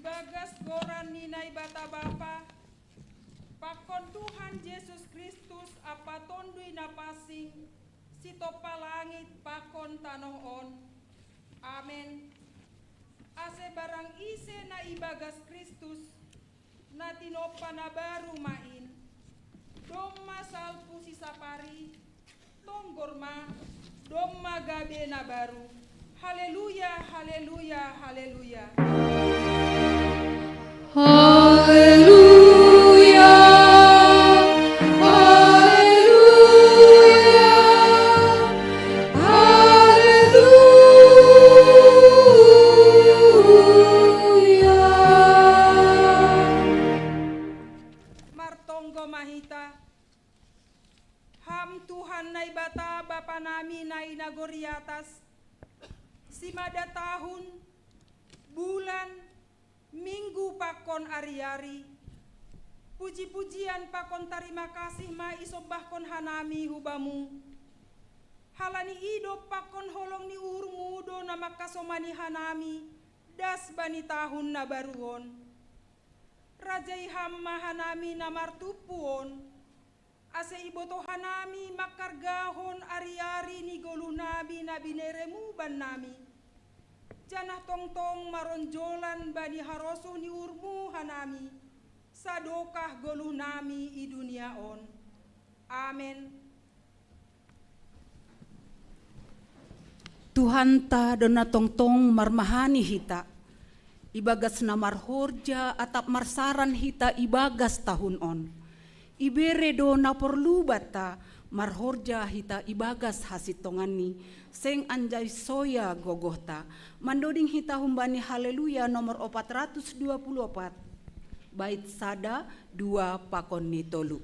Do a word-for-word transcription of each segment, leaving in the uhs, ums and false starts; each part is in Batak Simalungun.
Bagas goran ni Naibata Bapa, pakon Tuhan Jesus Kristus ampa Tonduy Napansing, sitompa langit pakon tanoh on. Amen. Ase barang ise na ibagas Kristus, na tinompa na baru ma in. Domma salpu si sapari, tonggor ma, domma gabe na baru. Haleluya, haleluya, haleluya. Haleluya, haleluya, haleluya. Martonggo ma hita. Ham Tuhan Naibata Bapa nami na i nagori atas, simada tahun, bulan, minggu pakon ari-ari, puji-pujian pakon tarima kasih ma isombahkon hanami hu Bamu. Halani idop pakon holong ni uhurMu do na mangkasomani hanami das bani tahun na baru on. Rajai Ham ma hanami na martumpu on, ase ibotoh hanami mangkargahon ari-ari ni goluhnami na binereMu bannami, janah tongtong maronjolan bani harosuh ni uhurMu hanami, sadokah goluhnami i dunia on. Amen. Tuhanta do na tongtong marmahani hita, ibagas na marhorja atap marsaran hita ibagas tahun on. Ibere do na porlu banta, marhorja hita ibagas hasintonganNi, seng anjai soya gogohta. Mandoding hita humbani Haleluya nomor opat ratus dua puluh opat, bait sada, dua pakon ni tolu.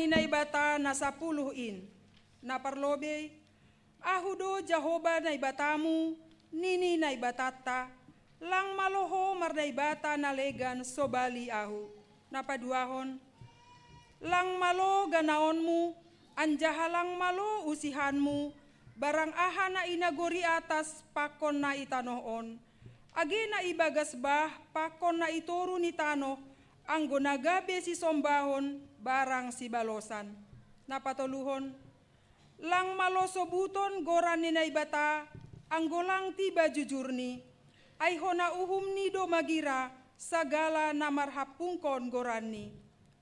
Naibata na sapuluh in. Na parlobei, Ahu do Jahoba Naibatamu, nini Naibatanta, lang malo ho marnaibata na legan sobali Ahu. Na paduahon, lang malo ganaonmu, anjaha lang malo usihanmu, barang aha na i nagori atas pakon na i tanoh on, age na i bagas bah pakon na i toru ni tanoh, anggo na gabe sisombahon barang sibalosan. Na patoluhon, lang malo sobuton goran ni Naibata, anggo lang tiba jujurni, ai hona uhumni do magira sagala na marhampungkon goranni.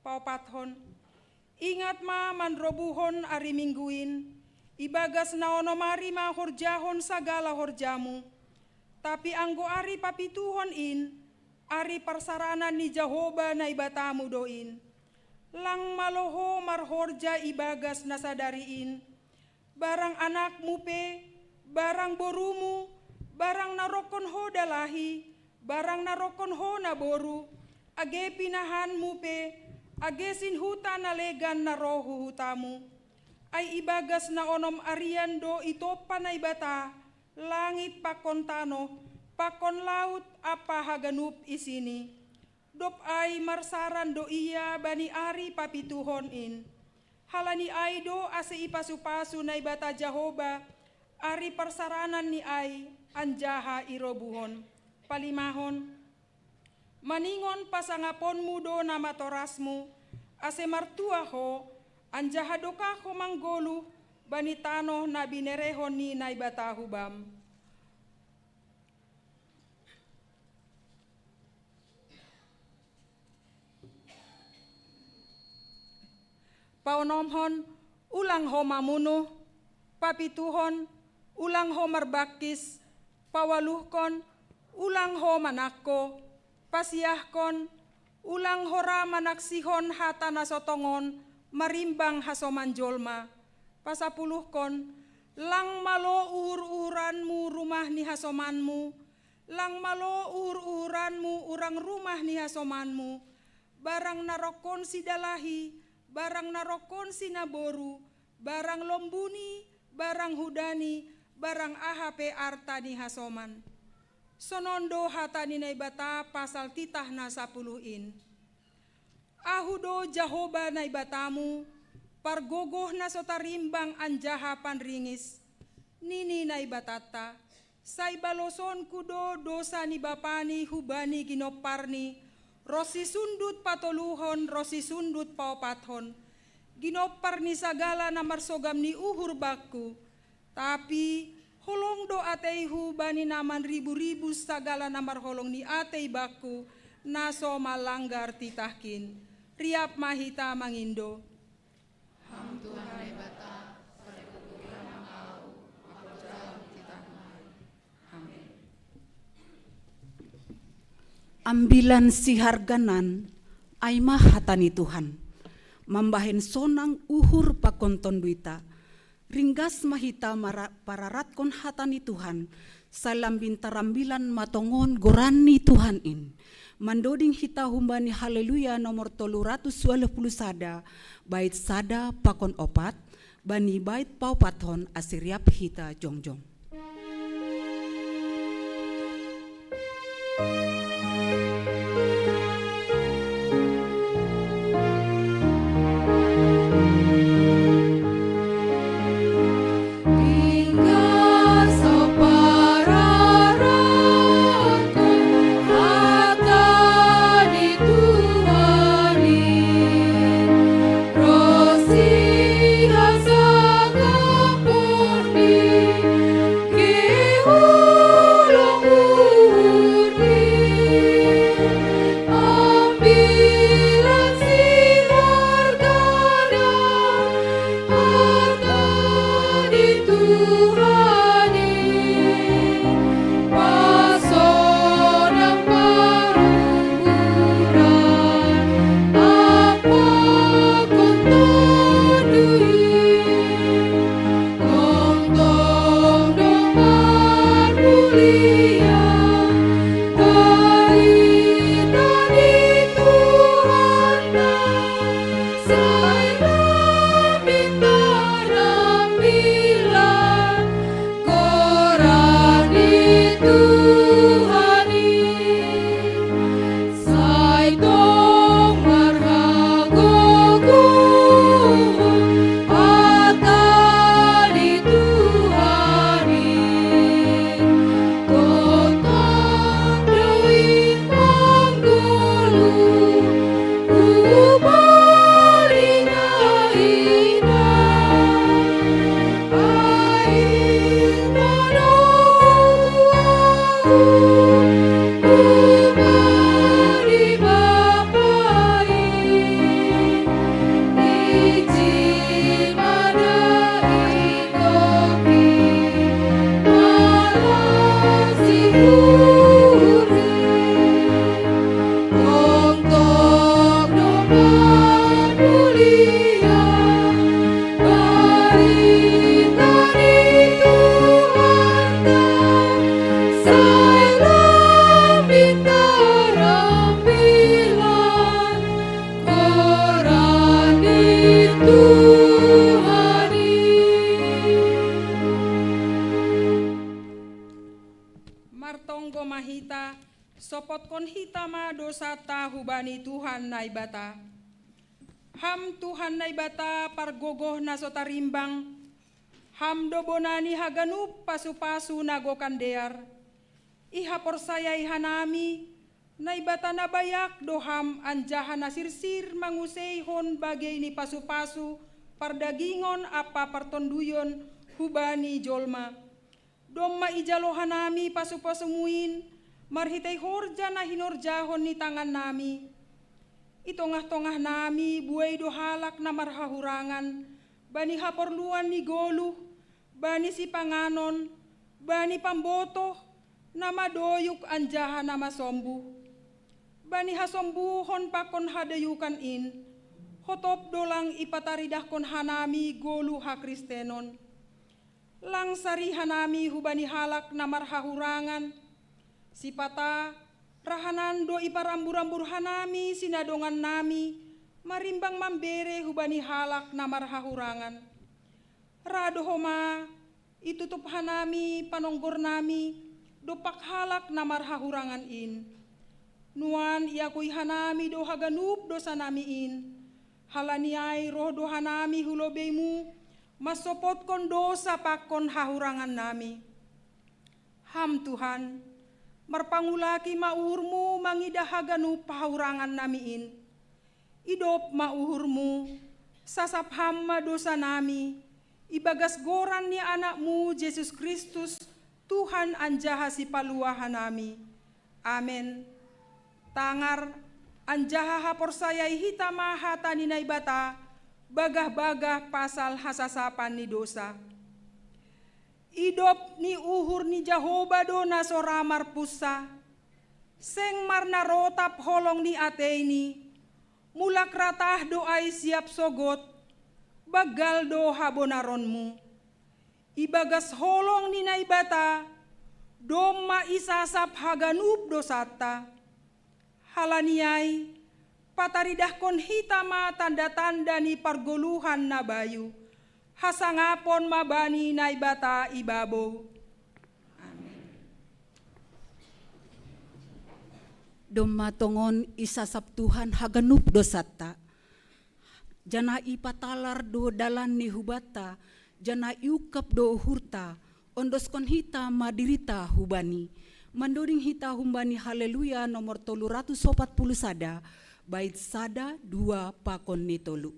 Paopathon, ingat ma manrobuhon ari Minggu in, ibagas na onom ari ma horjahon sagala horjamu. Tapi anggo ari papituhon in, ari parsaranan ni Jahoba Naibatamu do in. Lang malo ho marhorja ibagas na sadari in, barang anakmu pe, barang borumu, barang na rongkon ho dalahi, barang na rongkon ho naboru, age pinahanmu pe, age sinhuta na legan na roh hu hutamu. Ai ibagas na onom arian do itompa Naibata langit pakon tanoh, pakon laut ampa haganup isini. Dob ai marsaran do ia bani ari papituhon in. Halani ai do ase ipasu-pasu Naibata Jahoba ari parsaranan ni ai anjaha irobuhon. Palimahon, maningon pasangaponmu do na matorasmu, ase martuah ho, anjaha dokah ho manggoluh bani tanoh na binerehon ni Naibata hubam. Paonomhon, ulang ho mamunuh. Papituhon, ulang ho marbangkis. Paualuhkon, ulang ho manangko. Pasiahkon, ulang ho ra manaksihon hata na so tongon marimbang hasoman jolma. Pasapuluhkon, lang malo uhur-uhuranmu rumah ni hasomanmu, lang malo uhur-uhuranmu urang rumah ni hasomanmu, barang na rongkon sidalahi, barang na rongkon sinaboru, barang lombuni, barang hudani, barang aha pe arta ni hasoman. Sonon do hata ni Naibata pasal titah na sapuluh in. Ahu do Jahoba Naibatamu, pargogoh na so tarimbang anjaha panringis, nini Naibatanta, sai balosonku do dosa ni bapani hubani ginomparni, ronsi sundut patoluhon ronsi sundut paopathon, ginompar ni sagala na marsogam ni uhur bangku. Tapi holong do ateihu bani na manribu-ribu sagala na marholong ni atei bangku, na so malanggar titahkin. Riap ma hita mangindo. Ham Tuhan Naibata, Ambilan siharganan, ai ma hata ni Tuhan. Mambahen sonang uhur pakon tonduita. Ringgas ma hita mara-, pararatkon hata ni Tuhan, sai lambin tarambilan ma tongon goran ni Tuhan in. Mandoding hita humbani Haleluya nomor tolu ratus waluh puluh sada, bait sada pakon opat, bani bait paopathon ase riap hita jongjong. Go ma hita, sopotkon hita ma dosanta hubani Tuhan Naibata. Ham Tuhan Naibata pargogoh na so tarimbang, Ham do bona ni haganup pasu-pasu na gokan dear. Ihaporsayai hanami, Naibata na bayak do Ham anjaha na sirsir manguseihon bagei ni pasu-pasu pardagingon ampa partonduyon hubani jolma. Domma ijalo hanami pasu-pasumu in marhitei horja na hinorjahon ni tangannami. I tongah-tongahnami buei do halak na marhahurangan, bani haporluan ni goluh, bani sipanganon, bani pambotoh, na madoyuk anjaha na masombuh. Bani hasombuhon pakon hadoyukan in, hotop do lang ipataridahkon hanami goluh hakristenon. Lang sari hanami hubani halak na marhahurangan. Sipata, ra hanan do iparambur-ambur hanami sinadongannami, marimbang mambere hubani halak na marhahurangan. Ra do homa, itutup hanami panonggornami, dompak halak na marhahurangan in. Nuan iakui hanami do haganup dosanami in. Halani ai roh do hanami hu lobeimu, mansopotkon dosa pakon hahurangannami. Ham Tuhan, marpangulaki ma uhurmu mangidah haganup hahurangannami in. Idop ma uhurmu, sasap Ham ma dosanami, ibagas goran ni AnakMu Jesus Kristus, Tuhan anjaha Sipaluahanami. Amen. Tangar, anjaha haporsayai hita ma hata ni Naibata, bagah-bagah pasal hasasapan ni dosa. Idop ni uhur ni Jahowa do na so ra marpunsa, seng marnarotap holong ni ateini, mulak ratah do ai siap sogot, banggal do habonaronmu. Ibagas holong ni Naibata, domma isasap haganup dosanta. Halani ai, pataridahkon hita ma tanda-tanda ni pargoluhan na bayu, hasangapon ma bani Naibata ibabou. Domma tongon isasap Tuhan haganup dosanta. Janah ipatalar do dalan ni hubanta, janah iungkap do uhurta, ondoskon hita ma dirita hu Bani. Mandoding hita humbani Haleluya nomor tolu ratus opat puluh sada, bait sada, dua, pakon ni tolu.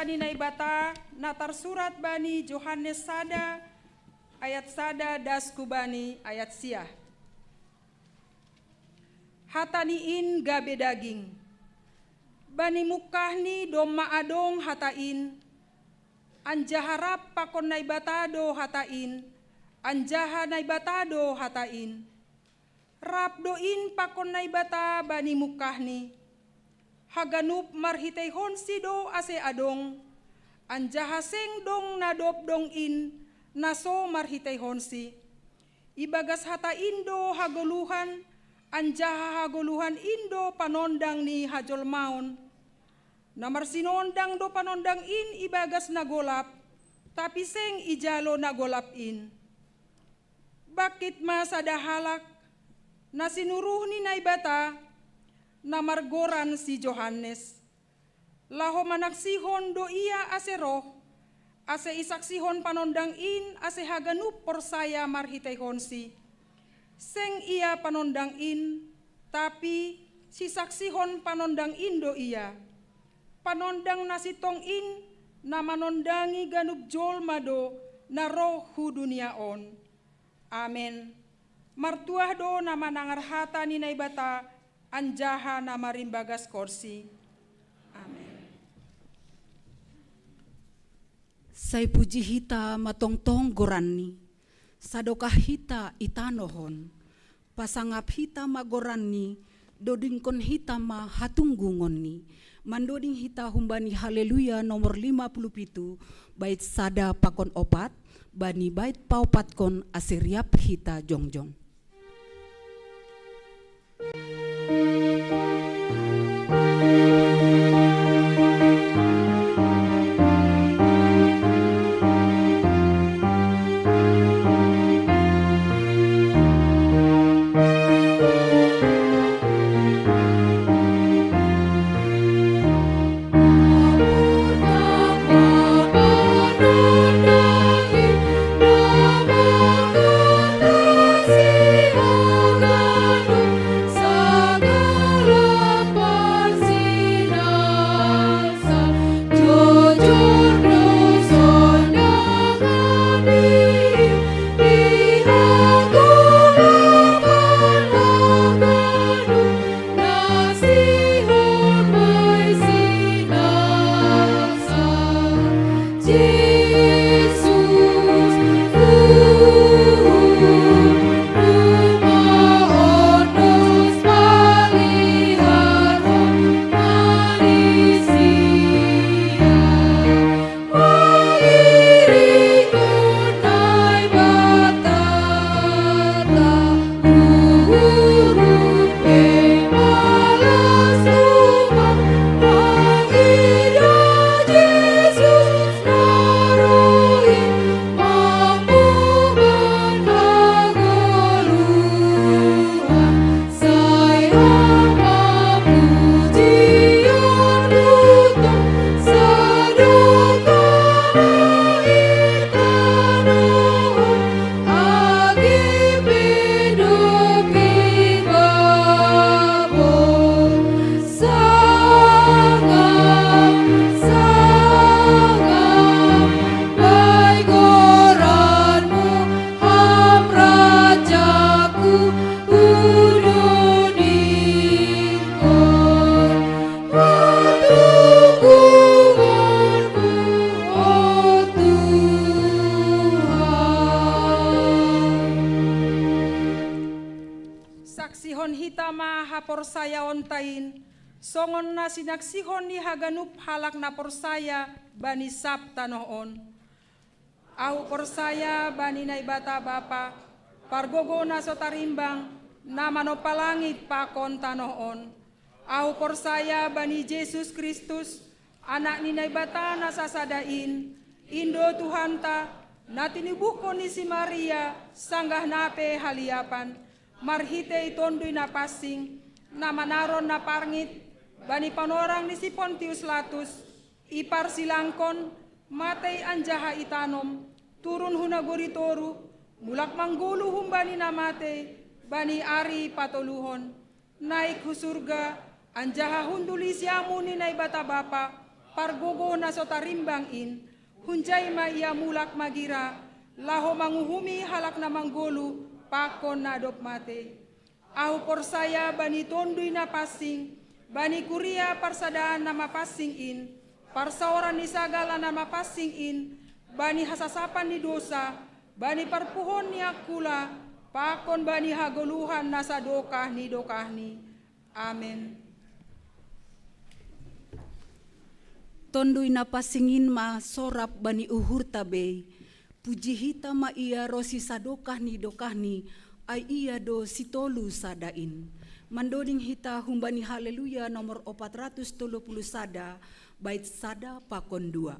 ni Naibata na tarsurat bani Johannes sada, ayat sada das hubani ayat sia. Hata ni in gabe daging. Bani mungkahni domma adong hata in, anjaha rap pakon Naibata do hata in, anjaha Naibata do hata in. Rap do in pakon Naibata bani mungkahni. Haganup marhiteihonsi do ase adong, anjaha seng dong na dob dong in na so marhiteihonsi. Ibagas hata in do hagoluhan, anjaha hagoluhan in do panondang ni hajolmaon. Na marsinondang do panondang in ibagas na golap, tapi seng ijalo na golap in. Bangkit ma sada halak, na sinuruh ni Naibata, na margoran si Johannes. Laho manaksihon do ia ase roh, ase isaksihon panondang in ase haganup porsaya marhiteihonsi. Seng ia panondang in, tapi sisaksihon panondang in do ia. Panondang na sintong in, na manondangi ganup jolma do, na roh hu dunia on. Amen. Martuah do na manangar hata ni Naibata, anjaha na marimbagaskon si. Amen. Sai puji hita ma tongtong goranni, sadokah hita i tanoh on, pasangap hita ma goranni, dodingkon hita ma hatunggungonni. Mandoding hita humbani Haleluya nomor lima puluh pitu, bait sada pakon opat, bani bait paopatkon ase riap hita jongjong. Saksihon hita ma haporsayaonta in, songon na sinaksihon ni haganup halak na porsaya bani sab tanoh on. Ahu porsaya bani Naibata Bapa, pargogo na so tarimbang, na manompa langit pakon tanoh on. Ahu porsaya bani Jesus Kristus, Anak ni Naibata na sasada in, in do Tuhanta, na tinubuhkon ni si Maria, sanggah na pe haliapan, marhitei Tonduy Napansing, na manaron na parngit, bani panorang ni si Pontius Latus, iparsilangkon, matei anjaha itanom, turun hu nagori toruh, mulak manggoluh humbani na matei, bani ari patoluhon, naik hu surga, anjaha hundul i siamun ni Naibata Bapa, pargogoh na so tarimbang in, hunjai ma ia mulak magira, laho manguhumi halak na manggoluh pakon na dob matei. Ahu porsaya bani Tonduy Napansing, bani kuria parsadaan na mapansing in, parsaoran ni sagala na mapansing in, bani hasasapan ni dousa, bani parpuhoon ni angkula, pakon bani hagoluhan na sadokah ni dokahni. Amen. Tonduy Napansing in ma sorap bani uhurta bei. Puji hita ma Ia ronsi sadokah ni dokahni, ai Ia do sitolu sada in. Mandoding hita humbani Haleluya nomor opat ratus tolu puluh sada, bait sada pakon dua.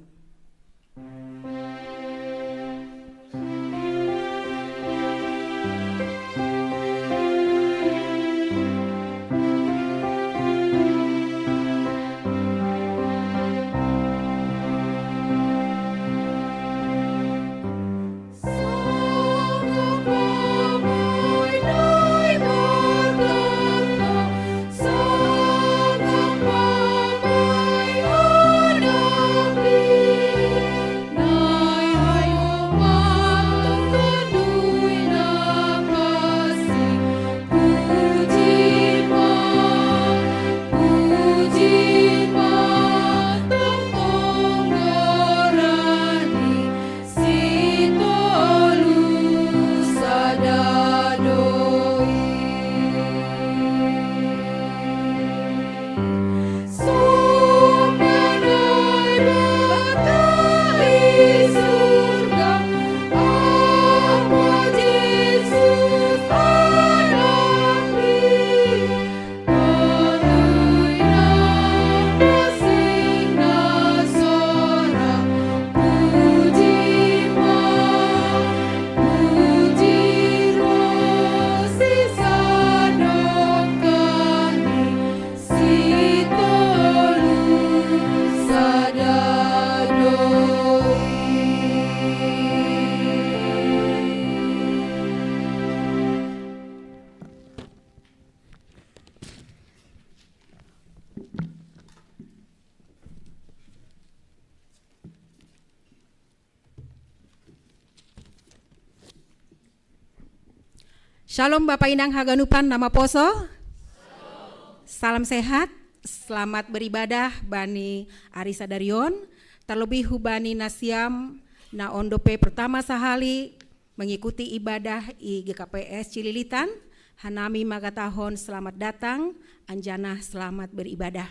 Shalom Bapa Inang haganupan na maposo. Salam sehat. Selamat beribadah bani ari sadari on. Terlebih hubani nasiam na on dope pertama sahali mengikuti ibadah i G K P S Cililitan, hanami mangkatahon selamat datang, anjaha selamat beribadah.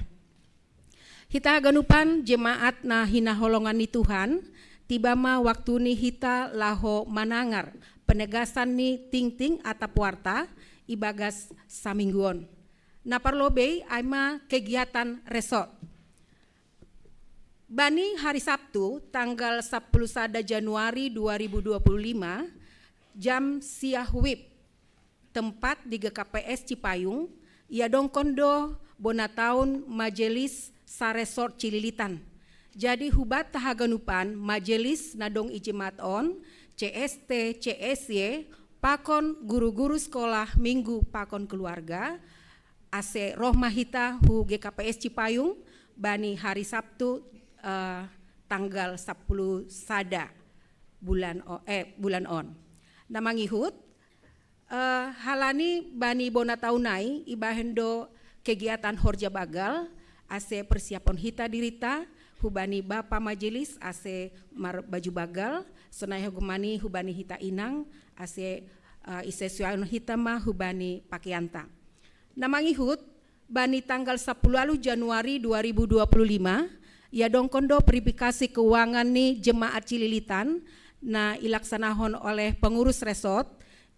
Hita haganupan jemaat na hinaholongan ni Tuhan, tiba ma waktuni hita laho manangar penegasan ni tingting atap warta ibagas saminggu on. Na parlobei ai ma kegiatan resort. Bani hari Sabtu, tanggal sapuluh sada Januari dua ribu dua puluh lima, jam sia WIB, tempat di G K P S Cipayung, iadongkon do bona taun Majelis sa-Resort Cililitan. Jadi hubanta haganupan majelis na dong i jemaat on, C S T, C S Y, pakon guru-guru sekolah minggu pakon keluarga, ase roh ma hita hu G K P S Cipayung bani hari Sabtu, eh, tanggal sapuluh sada bulan o-, eh, bulan on. Na mangihut, eh, halani bani bona taun nai ibahen do kegiatan horja bagal, ase persiapon hita dirita hubani bapa majelis ase marbaju bagal, sonai hogumani hubani hita inang ase, eh, isesuaion hita ma hubani pakeanta. Na mangihut, bani tanggal sapuluh ualuh Januari dua ribu dua puluh lima, iadongkon do verifikasi keuangan ni jemaat Cililitan na ilaksanahon oleh pengurus resort.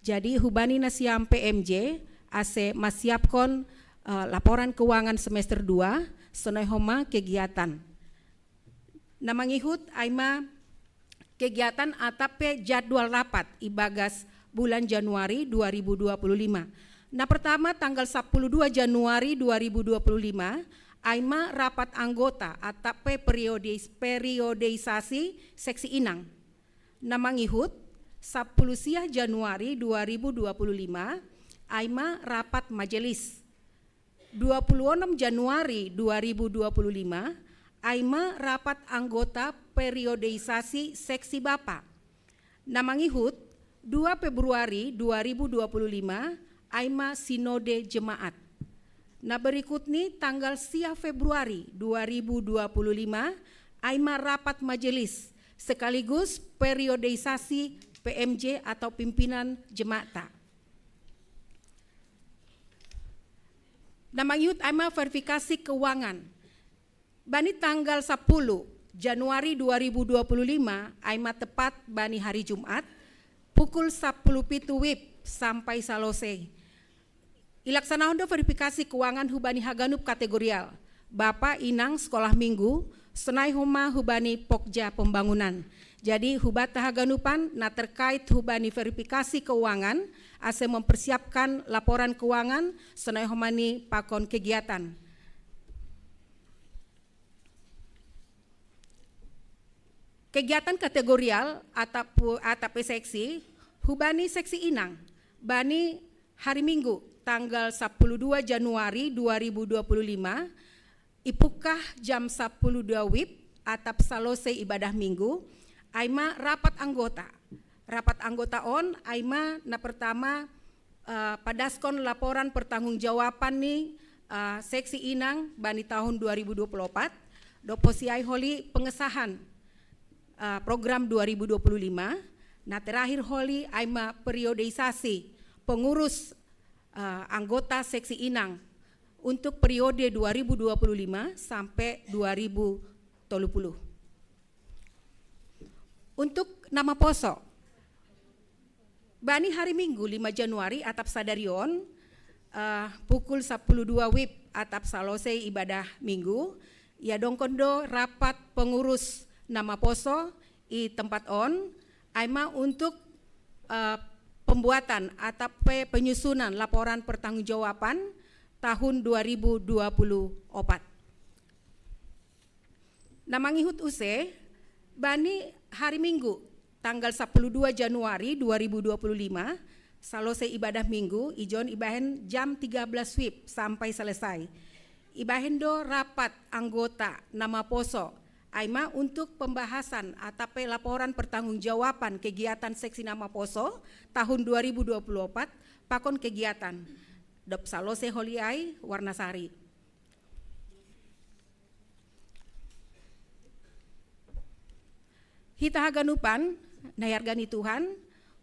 Jadi hubani nasiam P M J ase masiapkon, eh, laporan keuangan semester dua, sonai homa kegiatan. Na mangihut ai ma kegiatan atap pe jadwal rapat ibagas bulan Januari dua ribu dua puluh lima. Na pertama, tanggal sapuluh dua Januari dua ribu dua puluh lima, ai ma rapat anggota atap pe periodis-, periodisasi seksi inang. Na mangihut, sapuluh sia Januari dua ribu dua puluh lima, ai ma rapat majelis. Dua puluh onom Januari dua ribu dua puluh lima, Aima rapat anggota periodeisasi seksi Bapa. Na mangihut, dua Februari dua ribu dua puluh lima, aima sinode jemaat. Na berikut ni tanggal sia Februari dua ribu dua puluh lima, aima rapat majelis sekaligus periodeisasi P M J atau pimpinan jemaat. Na mangihut aima verifikasi keuangan. Bani tanggal sepuluh Januari dua ribu dua puluh lima, aima tepat bani hari Jumat, pukul sepuluh pitu wib sampai salose. Ilaksanahon do verifikasi keuangan hubani haganup kategorial, Bapa, Inang, sekolah minggu, sonai homa hubani Pokja Pembangunan. Jadi hubata haganupan na terkait hubani verifikasi keuangan, ase mempersiapkan laporan keuangan, sonai homa ni pakon kegiatan. Kegiatan kategorial atap, atap seksi, hubani seksi Inang, bani hari Minggu tanggal sepuluh dua Januari dua ribu dua puluh lima, ipukah jam sepuluh dua wib atap salose ibadah Minggu, aima rapat anggota. Rapat anggota on, aima na pertama, eh, padaskon laporan pertanggungjawaban ni, eh, seksi Inang bani tahun dua ribu dua puluh opat, dopo siai holi pengesahan, eh, program dua ribu dua puluh lima, na terakhir holi aima periodeisasi pengurus, eh, anggota seksi Inang untuk periode dua ribu dua puluh lima sampai dua ribu tolu puluh. Untuk na maposo, bani hari Minggu lima Januari atap sadari on, eh, pukul sepuluh dua wib atap salose ibadah Minggu, iadongkon do rapat pengurus na maposo i tempat on, aima untuk, eh, pembuatan atap pe penyusunan laporan pertanggungjawaban tahun dua ribu dua puluh opat. Na mangihut use, bani hari Minggu, tanggal sepuluh dua Januari dua ribu dua puluh lima, salose ibadah Minggu, ijon ibahen jam tiga belas wib sampai selesai. Ibahen do rapat anggota na maposo, aima untuk pembahasan atap pe laporan pertanggungjawaban kegiatan seksi na maposo tahun dua ribu dua puluh opat, pakon kegiatan. Dop salose holi ai, Warnasari. Hita haganupan, na iharga ni Tuhan,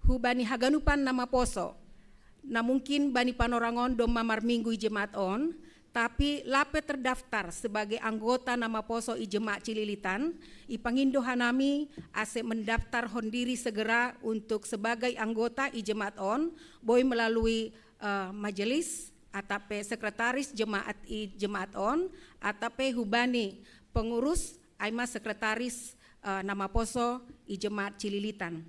hubani haganupan na maposo, na mungkin bani panorangon domma marminggu i jemaat on, tapi lape terdaftar sebagai anggota na maposo i jemaat Cililitan, ipangindo hanami ase mendaftarhon diri segera untuk sebagai anggota i jemaat on, boi melalui, eh, majelis, atap pe sekretaris jemaat i jemaat on, atap pe hubani pengurus, aima sekretaris, eh, na maposo i jemaat Cililitan.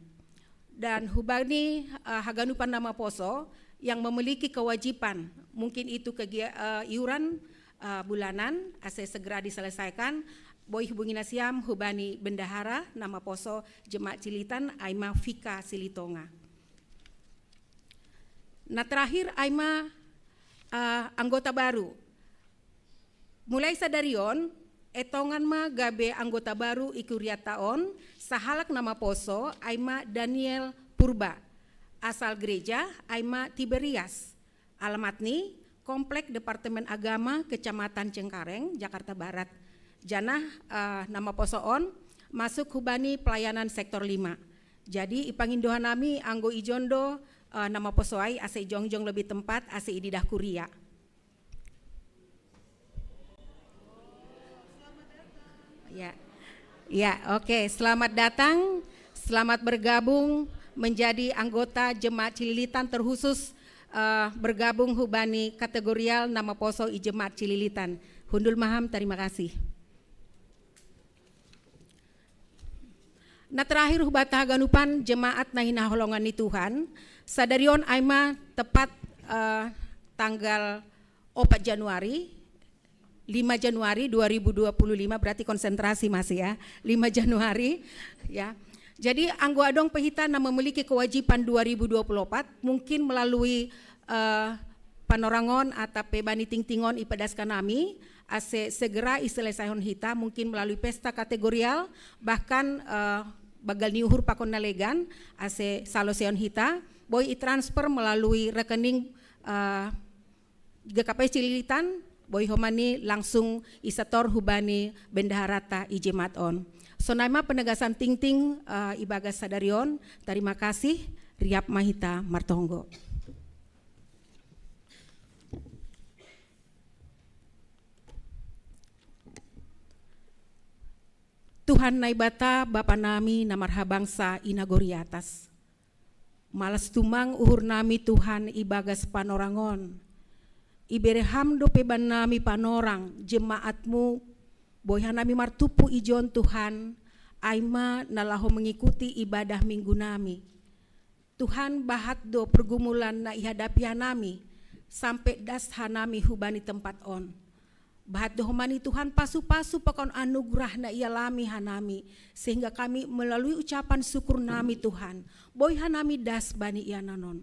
Dan hubani, eh, haganupan na maposo yang memiliki kewajiban, mungkin itu kegia-, eh, iuran, eh, bulanan, ase segera diselesaikan, boi hubungi nasiam hubani bendahara na maposo jemaat Cililitan, aima Fika Silitonga. Na terakhir, aima, eh, anggota baru. Mulai sadari on, etongan ma gabe anggota baru i kuriata on, sahalak na maposo, aima Daniel Purba. Asal gereja, aima Tiberias. Alamat ni, Komplek Departemen Agama, Kecamatan Cengkareng, Jakarta Barat. Janah, eh, na maposo on masuk hubani pelayanan sektor lima. Jadi, ipangindo hanami anggo ijon do, eh, na maposo ai ase jongjong lobi tempat ase ididah kuria. Ya. Ya, oke. Selamat datang. Selamat bergabung menjadi anggota jemaat Cililitan, terkhusus, eh, bergabung hubani kategorial na maposo i jemaat Cililitan. Hundul ma ham, terima kasih. Na terakhir, hubata haganupan jemaat na hinaholongan ni Tuhan, sadari on aima tepat, eh, tanggal opat Januari, lima Januari dua ribu dua puluh lima, berarti konsentrasi masih ya, lima Januari, ya. Jadi, anggo adong pe hita na memiliki kewajiban dua ribu dua puluh opat, mungkin melalui, eh, panorangon atape bani tingtingon ipedas kanami, ase segera iselesaihon hita, mungkin melalui pesta kategorial, bahkan, eh, bagal ni uhur pakon na legan, ase saloseihon hita, boi itransfer melalui rekening, eh, G K P Cililitan, boi homa ni langsung isator hubani bendaharata i jemaat on. Sonai ma penegasan tingting, eh, ibagas sadari on. Tarima kasih. Riap ma hita martonggo. Tuhan Naibata, Bapa nami na marhabangsa i nagori atas. Malas tumang uhur nami, Tuhan, ibagas panorangon. Ibere Ham dope bannami panorang jemaatmu, boi hanami martumpu ijon, Tuhan, ai ma na laho mengikuti ibadah minggu nami. Tuhan, bahat do pergumulan na ihadapi hanami, sampe das hanami hubani tempat on. Bahat do homa ni, Tuhan, pasu-pasu pakon anugerah na ialami hanami, sehingga kami melalui ucapan syukur nami, Tuhan, boi hanami das bani ianan on.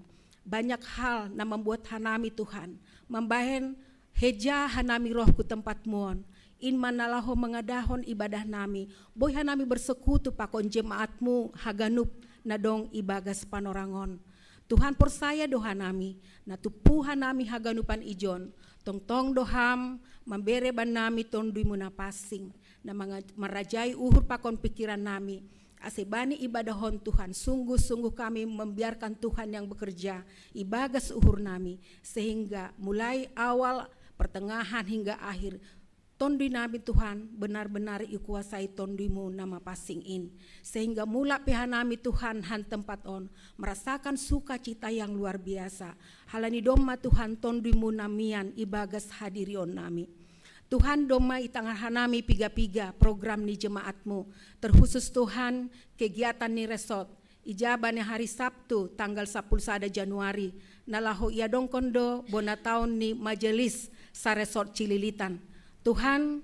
Banyak hal na mambuat hanami, Tuhan, mambahen heja hanami roh ku tempat-Mu on. In ma na laho mangadahon ibadah nami, boi hanami bersekutu pakon jemaat-Mu haganup na dong ibagas panorangon. Tuhan, porsaya do hanami, na tumpu hanami haganupan ijon, tongtong do Ham mambere bannami Tonduy-Mu na pansing, na manga-, manrajai uhur pakon pikiran nami, ase bani ibadah on, Tuhan, sungguh-sungguh kami membiarkan Tuhan yang bekerja ibagas uhur nami, sehingga mulai awal, pertengahan hingga akhir, Tonduy nami, Tuhan, benar-benar ikuasai Tonduy-Mu na mapansing in. Sehingga mulak pe hanami, Tuhan, han tempat on, merasakan sukacita yang luar biasa. Halani domma, Tuhan, Tonduy-Mu na mian ibagas hadirion nami. Tuhan, domma i tangah hanami piga-piga program ni jemaat-Mu, terkhusus, Tuhan, kegiatan ni resort, ija bani hari Sabtu tanggal sapuluh sada Januari, na laho iadongkon do bona taon ni Majelis sa-Resort Cililitan. Tuhan,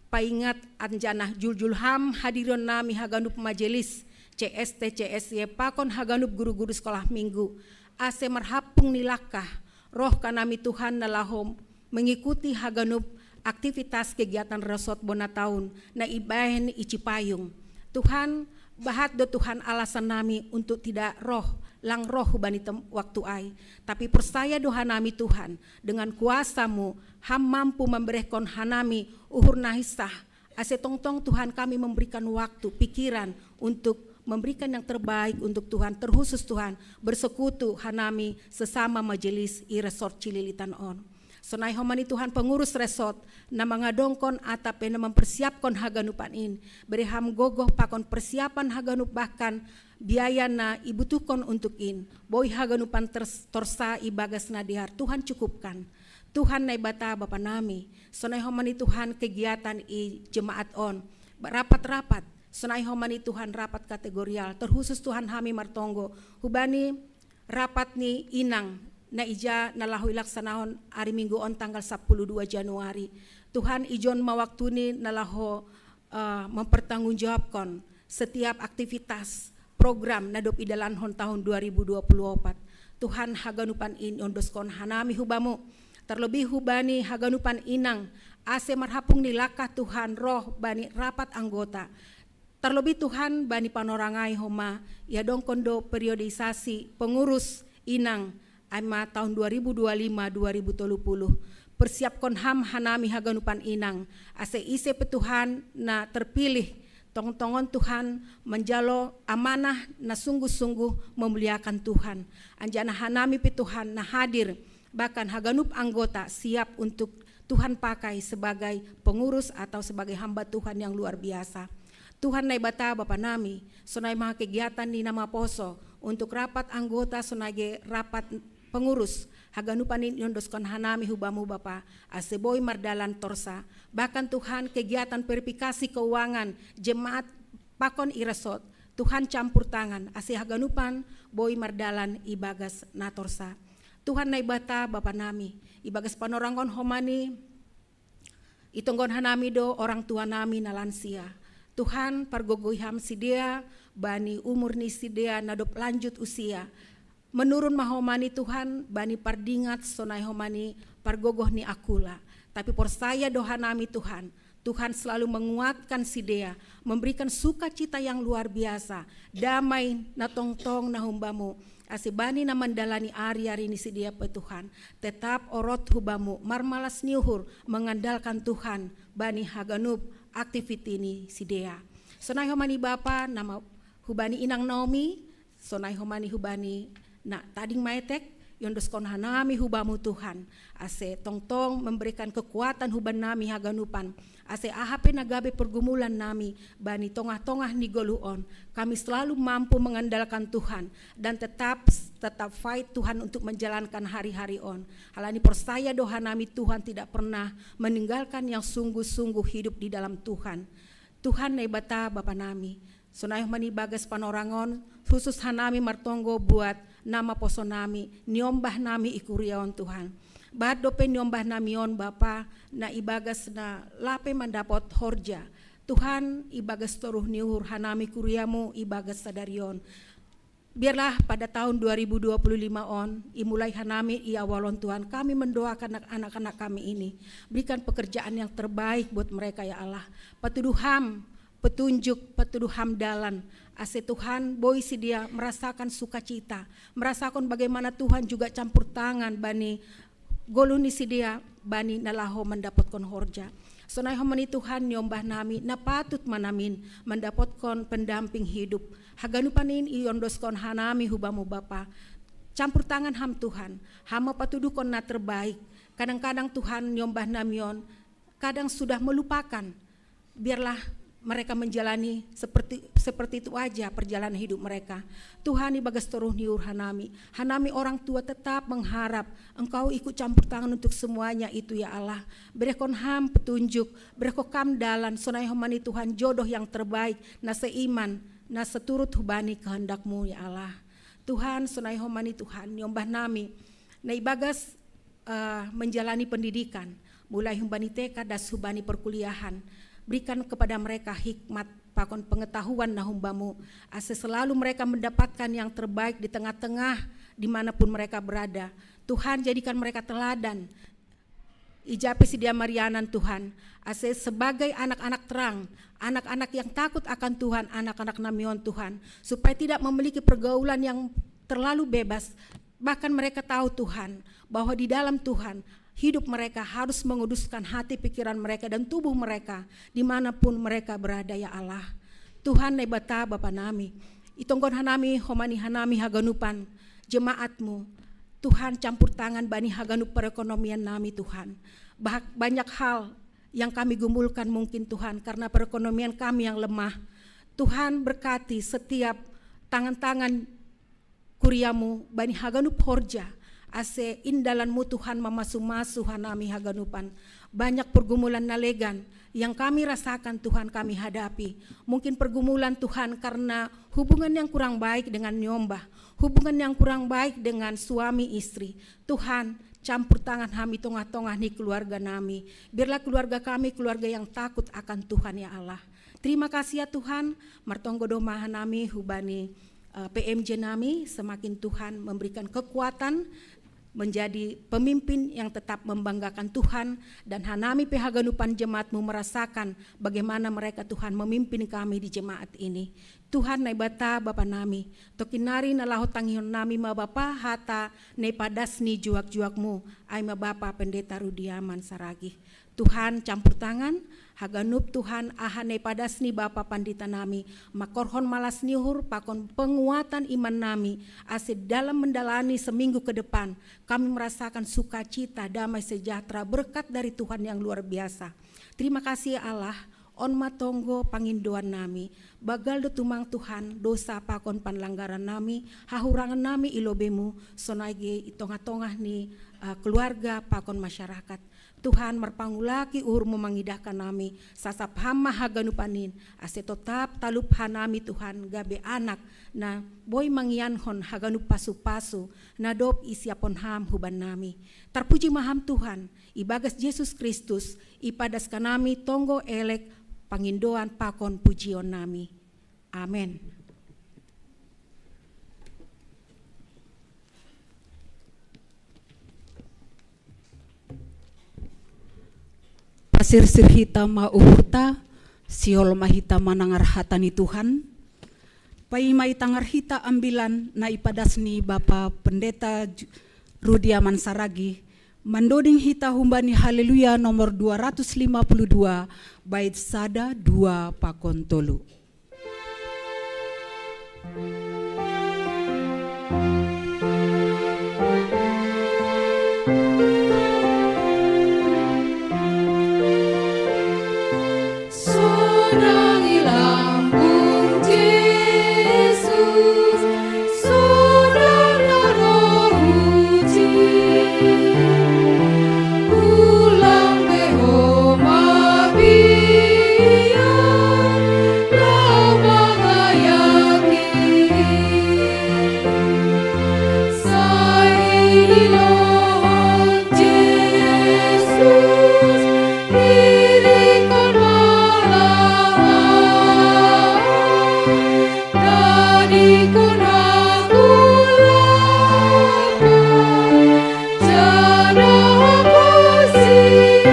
paingat anjaha juljul Ham hadirion nami haganup majelis, C S T, C S Y, pakon haganup guru-guru sekolah minggu, ase marhampung ni langkah, roh kanami, Tuhan, na laho mengikuti haganup aktivitas kegiatan resort bona taon na ibahen i Cipayung. Tuhan, bahat do, Tuhan, alasan nami untuk tidak roh, lang roh hubani tem-, waktu ai. Tapi porsaya do hanami, Tuhan, dengan kuasa-Mu, Ham mampu memberehkon hanami uhur na hinsah, ase tongtong, Tuhan, kami memberikan waktu, pikiran untuk memberikan yang terbaik untuk Tuhan, terkhusus, Tuhan, bersekutu hanami sesama majelis i resort Cililitan on. Sonai homa ni, Tuhan, pengurus resort na mangadongkon atape na mempersiapkon haganupan in, bere Ham gogoh pakon persiapan haganup, bahkan biaya na ibutuhkon untuk in, boi haganupan ters-, torsa ibagas na dear. Tuhan, cukupkan. Tuhan Naibata, Bapa nami, sonai homa ni, Tuhan, kegiatan i jemaat on, rapat-rapat, sonai homa ni, Tuhan, rapat kategorial, terkhusus, Tuhan, hami martonggo hubani rapat ni inang na ija na laho ilaksanahon ari Minggu on tanggal sapuluh dua Januari. Tuhan, ijon ma waktu ni na laho, eh, mempertanggungjawabkon setiap aktivitas program na dob idalankon tahun dua ribu dua puluh opat. Tuhan, haganupan in iondoskon hanami hu Bamu, terlebih hubani haganupan inang, ase marhampung ni langkah, Tuhan, roh bani rapat anggota. Terlebih, Tuhan, bani panorang ai homa iadongkon do periodisasi pengurus inang, ai ma tahun dua ribu dua lima dua ribu tolu puluh. Persiapkon Ham hanami haganupan inang, ase ise pe, Tuhan, na terpilih, tongtongon, Tuhan, manjalo amanah na sungguh-sungguh memuliakan Tuhan. Anjaha hanami pe, Tuhan, na hadir, bahkan haganup anggota siap untuk Tuhan pakai sebagai pengurus atau sebagai hamba Tuhan yang luar biasa. Tuhan Naibata, Bapa nami, sonai ma kegiatan ni na maposo untuk rapat anggota sonai ge rapat pengurus, haganupan in iondoskon hanami hu Bamu, Bapa, ase boi mardalan torsa. Bahkan, Tuhan, kegiatan verifikasi keuangan jemaat pakon i resort, Tuhan, campur tangan, ase haganupan boi mardalan ibagas na torsa. Tuhan Naibata, Bapa nami, ibagas panorang on homa ni, itonggohon hanami do orang tua nami na lansia. Tuhan, pargogohi Ham sidea bani umur ni sidea na dob lanjut usia. menurun mahomani Tuhan, bani pardingat sonai homani pargogoh ni akula. Tapi porsaya dohanami Tuhan, Tuhan selalu menguatkan sidea, memberikan sukacita yang luar biasa, damai na tongtong na humbamu, ase bani na mandalani ari-ari ni sidea pe Tuhan, tetap orot hubamu, marmalas ni uhur, mengandalkan Tuhan, bani haganup aktiviti ni sidea. Sonai homani Bapa, nama hubani inang Naomi, sonai homani hubani na tading maetek, iondoskon hanami hubamu Tuhan, ase tongtong memberikan kekuatan hubanami haganupan, ase aha pe na gabe pergumulan nami, bani tongah-tongah ni goluh on, kami selalu mampu mengandalkan Tuhan, dan tetap tetap fight Tuhan untuk menjalankan hari-hari on. Halani porsaya dohanami Tuhan tidak pernah meninggalkan yang sungguh-sungguh hidup di dalam Tuhan. Tuhan Naibata Bapa nami, sonai homani bagas panorangon, khusus hanami martonggo buat nama poso nami, niombah nami i kuria on Tuhan. Bahat dope niombah nami on Bapa, na ibagas na lape mandapot horja. Tuhan, ibagas toruh ni uhur hanami kuriamu ibagas sadari on. Biarlah pada tahun dua ribu dua puluh lima on, imulai hanami i awal on Tuhan, kami mendoakan anak-anak kami ini. Berikan pekerjaan yang terbaik buat mereka ya Allah. Patuduh ham petunjuk, patuduh ham dalan. Ase Tuhan, boi sidea merasakan sukacita, merasakan bagaimana Tuhan juga campur tangan bani goluh ni sidea, bani na laho mandapotkon horja. Sonai homani Tuhan niombah nami, na patut ma namin mandapotkon pendamping hidup. Haganupan in iondoskon hanami hubamu Bapa. Campur tangan ham Tuhan, ham ma patuduhkon na terbaik. Kadang-kadang Tuhan niombah nami on, kadang sudah melupakan. Biarlah mereka menjalani seperti seperti itu aja perjalanan hidup mereka. Tuhan, ibagas toruh ni uhur hanami, hanami orang tua tetap mengharap Engkau ikut campur tangan untuk semuanya itu ya Allah. Berehkon ham petunjuk, berehkon ham dalan, sonai homani Tuhan jodoh yang terbaik, na seiman, na seturut hubani kehendakmu ya Allah. Tuhan, sonai homani Tuhan, niombah nami, na ibagas eh, menjalani pendidikan, mulai humbani T K das hubani perkuliahan. Berikan kepada mereka hikmat pakon pengetahuan na humbamu, ase selalu mereka mendapatkan yang terbaik di tengah-tengah dimanapun mereka berada. Tuhan, jadikan mereka teladan. Ijape sidea marianan Tuhan, ase sebagai anak-anak terang, anak-anak yang takut akan Tuhan, anak-anak nami on Tuhan, supaya tidak memiliki pergaulan yang terlalu bebas. Bahkan mereka tahu Tuhan, bahwa di dalam Tuhan, hidup mereka harus menguduskan hati, pikiran mereka, dan tubuh mereka dimanapun mereka berada, ya Allah. Tuhan Naibata Bapa nami, itonggon hanami, homani hanami haganupan jemaatmu. Tuhan, campur tangan bani haganup perekonomian nami Tuhan. Bah- banyak hal yang kami gumulkan mungkin Tuhan karena perekonomian kami yang lemah. Tuhan, berkati setiap tangan-tangan kuriamu bani haganup horja, ase indalanmu Tuhan mamasu-masu hanami haganupan. Banyak pergumulan na legan yang kami rasakan Tuhan, kami hadapi. Mungkin pergumulan Tuhan karena hubungan yang kurang baik dengan niombah, hubungan yang kurang baik dengan suami istri. Tuhan, campur tangan ham i tongah-tongah ni keluarga nami. Biarlah keluarga kami keluarga yang takut akan Tuhan ya Allah. Terima kasih ya Tuhan, martonggo do ma hanami hubani eh, P M J nami, semakin Tuhan memberikan kekuatan menjadi pemimpin yang tetap membanggakan Tuhan, dan hanami pe haganupan jemaatmu merasakan bagaimana mereka Tuhan memimpin kami di jemaat ini. Tuhan Naibata Bapa nami, tokin nari na laho tangihon nami ma Bapa hata na ipadas ni juak-juakmu, ai ma Bapa Pendeta Rudiaman Saragih. Tuhan campur tangan, haganup Tuhan aha na ipadas ni Bapa Pandita nami, makorhon malas ni uhur pakon penguatan iman nami, ase dalam mendalani seminggu ke depan, kami merasakan sukacita, damai sejahtera, berkat dari Tuhan yang luar biasa. Terima kasih ya Allah, on ma tonggo pangindoan nami, bagal do tumang Tuhan, dosa pakon panlanggaran nami, hahurangan nami i lobemu, sonai ge i tongah-tongah ni uh, keluarga pakon masyarakat. Tuhan marpangulaki uhurmu mangidahkan nami, sasap ham ma haganupan in, ase totap talup hanami Tuhan gabe anak, na boi mangiankon haganup pasu-pasu, na dob isiapon ham huban nami. Tarpuji ma ham Tuhan, ibagas Jesus Kristus, ipadaskan nami tonggo elek pangindoan pakon pujion nami. Amen. Sirsir hita ma uhurta, sihol ma hita manangar hata ni Tuhan. Paima itangar hita ambilan na ipadas ni Bapa Pendeta Ju-, Rudiaman Saragi, mandoding hita humbani Haleluya nomor dua ratus lima puluh dua, bait sada, dua, pakon tolu. Sonang i lambung Jesus, sonang na roh uji. Ulang pe ho mabiar, lau mangayaki. Sai dilohon Jesus, irikon ma laho, dadikon aku lapan, janah aku siap.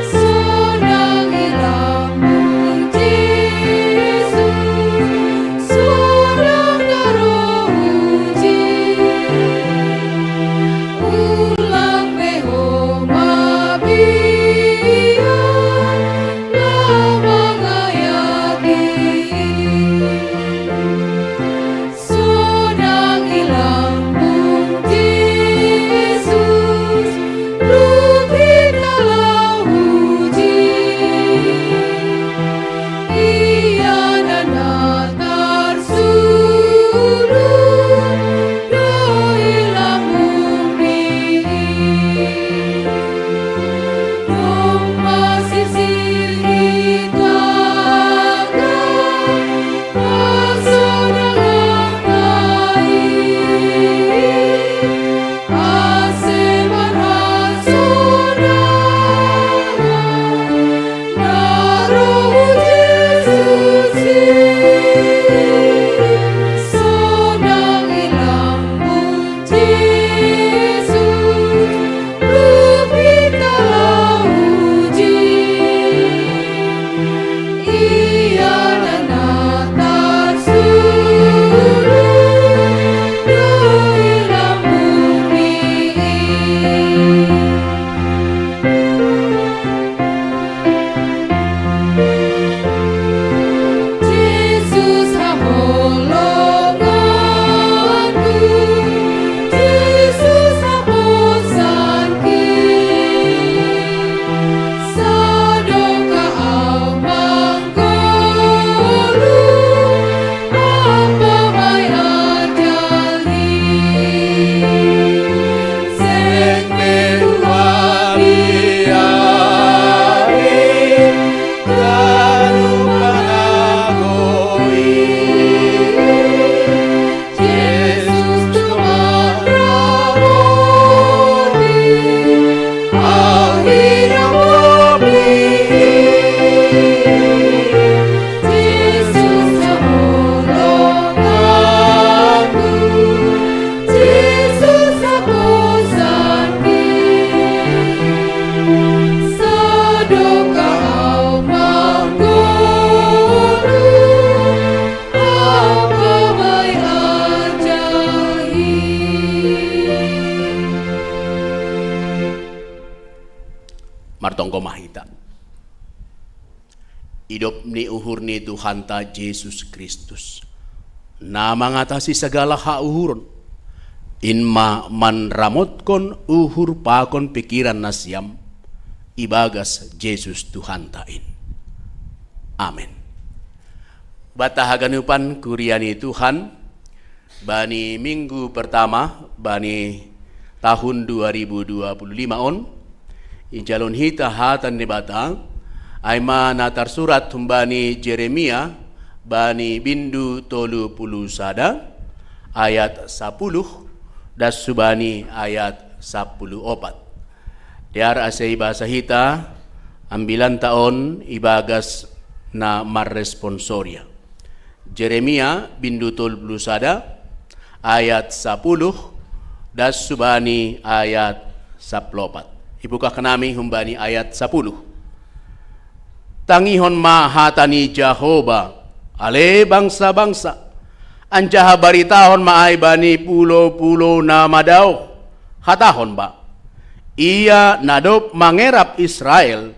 Sonang i lambung Jesus, sonang na roh uji. Ulang pe ho mabiar, lau mangayaki. Sonang i lambung Jesus, luput na lau uji. Ia na natar suluh, dohot i lambung ni i. Domma sirsir hita, Jesus haholonganku, Jesus haposanki, sadokah au manggoluh, ampa mai ajal hi. Sek meluah di ari, ganupan ago i. Jesus cuma ramotin, au hi na popi. Jesus haholonganku, Jesus haposanki, sadokah au manggoluh, ampa mai ajal hi. Martonggo ma hita. Idop ni uhur ni Tuhanta Jesus Kristus, na mangatasi sagala hauhuron, in ma manramotkon uhur pakon pikiran nasiam ibagas Jesus Tuhanta in. Amen. Banta haganupan kuria ni Tuhan, bani minggu pertama bani tahun dua ribu dua puluh lima on, ijalon hita hata ni Debata, ai ma na tarsurat humbani Jeremia, bani bindu tolu puluh sada, ayat sapuluh, das hubani ayat sapuluh opat. Dear ase ibasa hita ambilanta on ibagas na marresponsoria. Jeremia bindu tolu puluh sada, ayat sapuluh, das hubani ayat sapuluh opat. Ibukak nami humbani ayat sapuluh. Tangihon ma hata ni Jahoba, ale bangsa-bangsa, anjaha baritahon ma ai bani pulo-pulo na madaoh. Hatahon ma: Ia na dob mangerap Israel,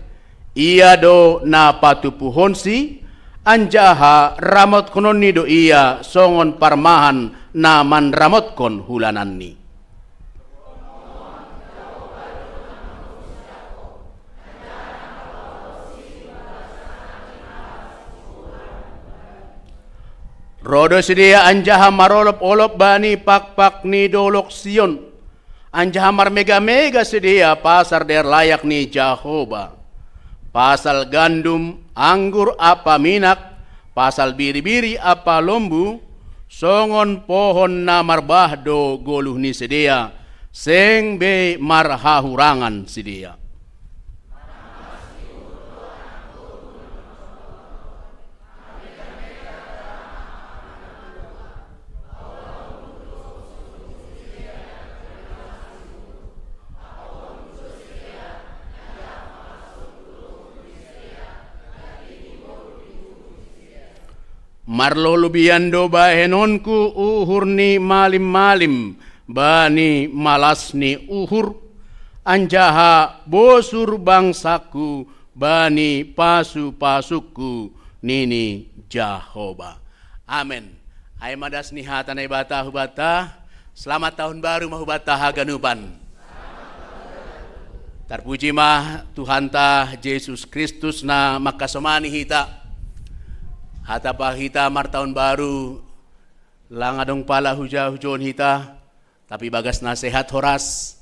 ia do na patupuhonsi, anjaha ramotkononni do ia songon parmahan na manramotkon hulananni. Ro do sidea anjaha marolop-olop bani pakpak ni dolok Sion, anjaha marmega-mega sidea pasal dear layak ni Jahoba, pasal gandum, anggur ampa minak, pasal biri-biri ampa lombu, songon pohon na marbah do goluh ni sidea, seng be marhahurangan sidea. Marlolobian do bahenonku uhur ni malim-malim bani malas ni uhur, anjaha bosur bangsangku bani pasu-pasungku, nini Jahoba. Amen. Ai ma das ni hata Naibata hubanta, selamat tahun baru ma hubanta haganupan. Tarpuji ma Tuhanta Jesus Kristus na mangkasomani hita. Atap pe hita martahun baru, lang adong pala huja-hujaon hita, tapi bagas na sehat horas.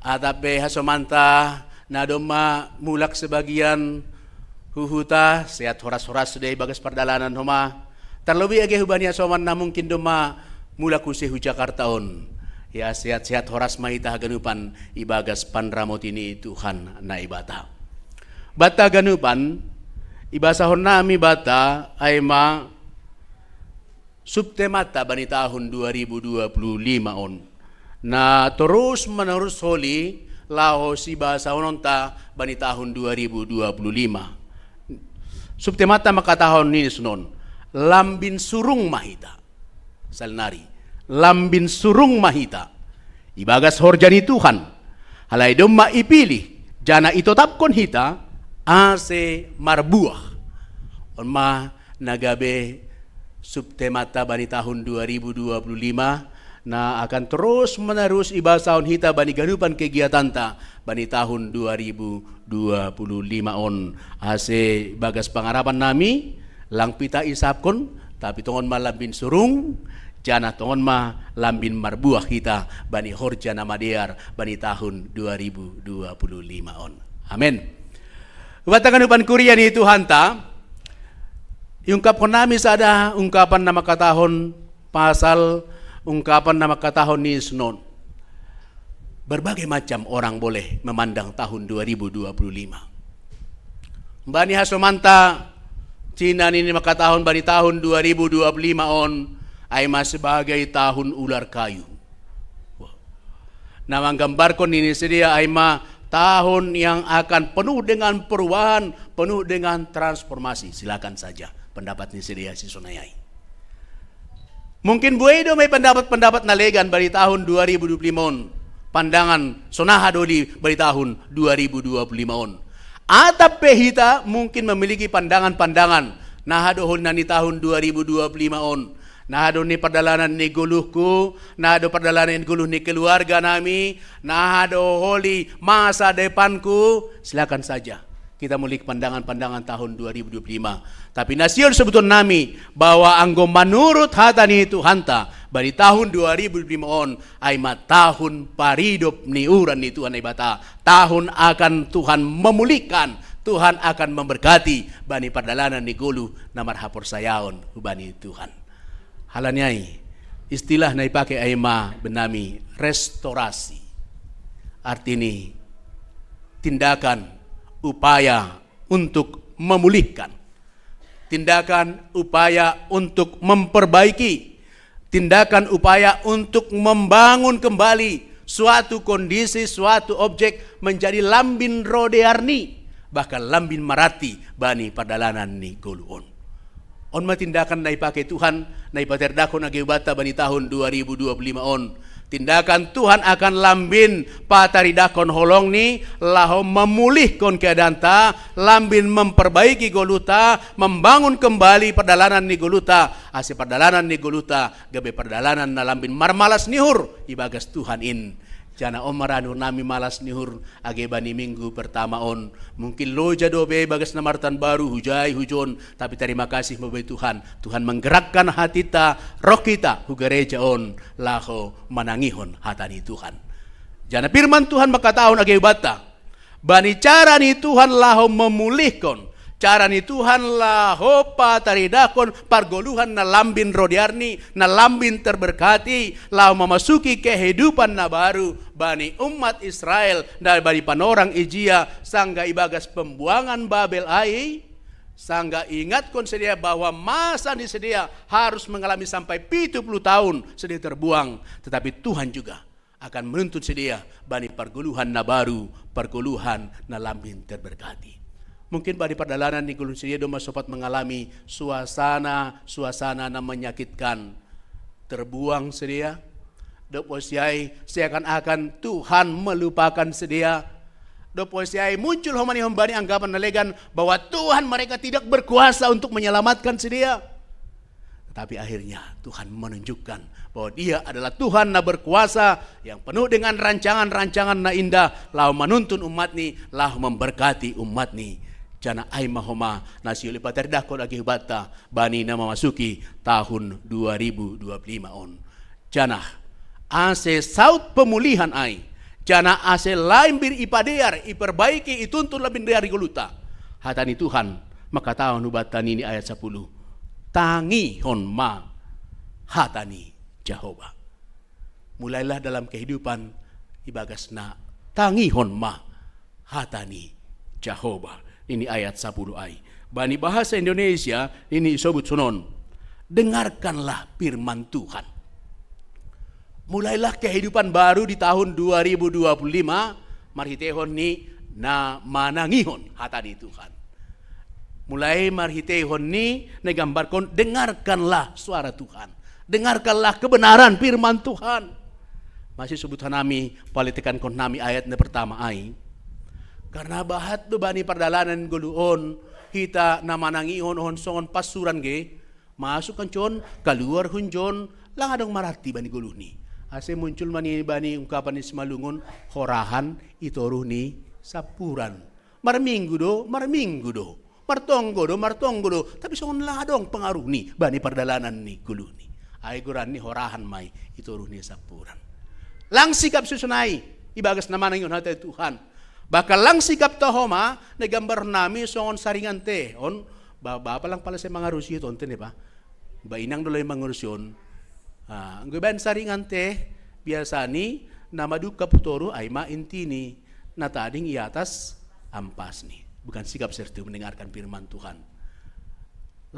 Atap pe hasomanta na domma mulak sebagian hu huta, sehat horas-horas sude ibagas pardalanan homa. Tarlobi age hubani hasoman na mungkin domma mulak use hu Jakarta on. Ya, sehat-sehat horas ma hita haganupan ibagas panramoti ni Tuhan Naibata. Banta haganupan, ibasahon nami banta ai ma subtemanta bani tahun dua ribu dua puluh lima on, na torus-menerus holi laho sibasahononta bani tahun dua ribu dua puluh lima. Subtemanta mangkatahon nini sonon: Lambin surung ma hita. Salinari, lambin surung ma hita ibagas horja ni Tuhan, alai domma ipilih janah itotapkon hita ase marbuah. On ma na gabe subtemanta bani tahun dua ribu dua puluh lima, na akan torus-menerus ibasahon hita bani ganupan kegiatanta bani tahun dua ribu dua puluh lima on. Ase bagas pangarapan nami, lang pitah isapkon, tapi tongon ma lambin surung, janah tongon ma lambin marbuah hita bani horja na madear bani tahun dua ribu dua puluh lima on. Amen. Hubanta haganupan kuria ni Tuhanta, iungkaphon nami sada ungkapan na mangkatahon pasal ungkapan na mangkatahon nini sonon: Berbagai macam orang boleh memandang tahun dua ribu dua puluh lima. Bani hasomanta, cina nini mangkatahon bani tahun dua ribu dua puluh lima on ai ma sebagai tahun ular kayu. Wah. Na manggambarkon nini sidea ai ma tahun yang akan penuh dengan perubahan, penuh dengan transformasi. Silakan saja pendapat ni sidea sisonai ai. Mungkin buei do ma i pendapat-pendapat na legan bani tahun dua ribu dua puluh lima on, pandangan sonaha do holi bani tahun dua ribu dua puluh lima on. Atap pe hita mungkin memiliki pandangan-pandangan, naha do holina ni tahun dua ribu dua puluh lima on, naha do ni pardalanan ni goluhku, naha do pardalanan ni goluh ni keluarga nami, naha do holi masa depanku. Silakan saja kita memiliki pandangan-pandangan tahun dua ribu dua puluh lima. Tapi na sihol sebuton nami bahwa anggo manurut hata ni Tuhanta, bani tahun dua ribu dua puluh lima on ai ma tahun paridop ni uruan ni Tuhan Naibata, tahun akan Tuhan memulihkan, Tuhan akan memberkati bani pardalanan ni goluh na marhaporsayaon hubani Tuhan. Halani ai, istilah na ipake ai ma bennami restorasi. Artini tindakan, upaya untuk memulihkan. Tindakan, upaya untuk memperbaiki. Tindakan, upaya untuk membangun kembali Suatu kondisi, suatu objek menjadi lambin ro de arni, bahkan lambin mararti bani pardalanan ni golu on. On ma tindakan na ipake Tuhan, na ipataridahon age Hubata bani tahun dua ribu dua puluh lima on. Tindakan Tuhan akan lambin pataridahon holong ni, laho memulihkon keadaanta, lambin memperbaiki goluta, membangun kembali pardalanan ni goluta, ase pardalanan ni goluta gabe pardalanan na lambin marmalas ni uhur ibagas Tuhan in. Janah on ma ra ni uhur nami malas ni uhur age bani minggu pertama on. Mungkin loja do be bagas na martanbaru, hujai, hujon, tapi tarima kasih ma be Tuhan. Tuhan menggerakkan hatita, roh hita, hu gareja on, laho manangihon hata ni Tuhan. Janah firman Tuhan mangkatahon age Hubata, bani cara ni Tuhan laho memulihkon, cara ni Tuhan laho pataridahkon pargoluhan na lambin ro de arni, na lambin terberkati, laho memasuki kehidupan na baru bani umat Israel, na bani panorang ijia, sanggah ibagas pembuangan Babel ai, sanggah iingatkon sidea bahwa masa ni sidea harus mengalami sampai pitu puluh tahun sidea terbuang, tetapi Tuhan juga akan menuntun sidea bani pargoluhan na baru, pargoluhan na lambin terberkati. Mungkin bani pardalanan ni goluh sidea domma sompat mengalami suasana-suasana na menyakitkan. Terbuang sidea, dob usia i seakan-akan Tuhan melupakan sidea. Dob usia i muncul homa ni hom bani anggapan na legan bahwa Tuhan mereka tidak berkuasa untuk menyelamatkan sidea. Tetapi akhirnya Tuhan menunjukkan bahwa Dia adalah Tuhan na berkuasa, yang penuh dengan rancangan-rancangan na indah, laho manuntun umat ni, laho memberkati umat ni. Janah ai ma homa na sihol ipataridahkon age Hubata bani na memasuki tahun dua ribu dua puluh lima on. Janah ase saut pemulihan ai, janah ase lambin ipadear, iperbaiki, ituntun lambin dear ni goluhta, hata ni Tuhan mangkatahon hu banta nini ayat sapuluh, tangihon ma hata ni Jahowa. Mulailah dalam kehidupan ibagas na tangihon ma hata ni Jahowa. Nini ayat sapuluh ai. Bani bahasa Indonesia nini isobut sonon, dengarkanlah firman Tuhan. Mulailah kehidupan baru di tahun dua ribu dua puluh lima marhiteihon ni na manangihon hata ni Tuhan. Mulai marhiteihon ni na igambarkon, dengarkanlah suara Tuhan. Dengarkanlah kebenaran firman Tuhan. Masih sebut hanami, palitekankon nami ayat na pertama ai. Karena bahat do bani pardalanan goluh on, hita na manangihon on songon pansuran ge, masuk kan jon, kaluar hun jon, lang adong mararti bani goluh ni. Ase muncul ma ni bani ungkapan ni Simalungun, horahan i toruh ni sampuran. Marminggu do, marminggu do. Martonggo do, martonggo do. Tapi songon lang adong pengaruh ni bani pardalanan ni goluh ni. Ai goran ni horahan ma i i toruh ni sampuran. Lang sikap sisonai ibagas na manangihon hata ni Tuhan. Bahkan lang sikap toho ma na igambar nami songon saringan teh on. Ba, bapa lang pala sai mangarusi tonte ne ba. Ba inang do lai mangarusi on. Ah, anggo ibaen saringan teh biasa ni na madungkap hu toruh ai ma inti ni, na tading i atas ampas ni. Bukan sikap seperti itu mendengarkan firman Tuhan.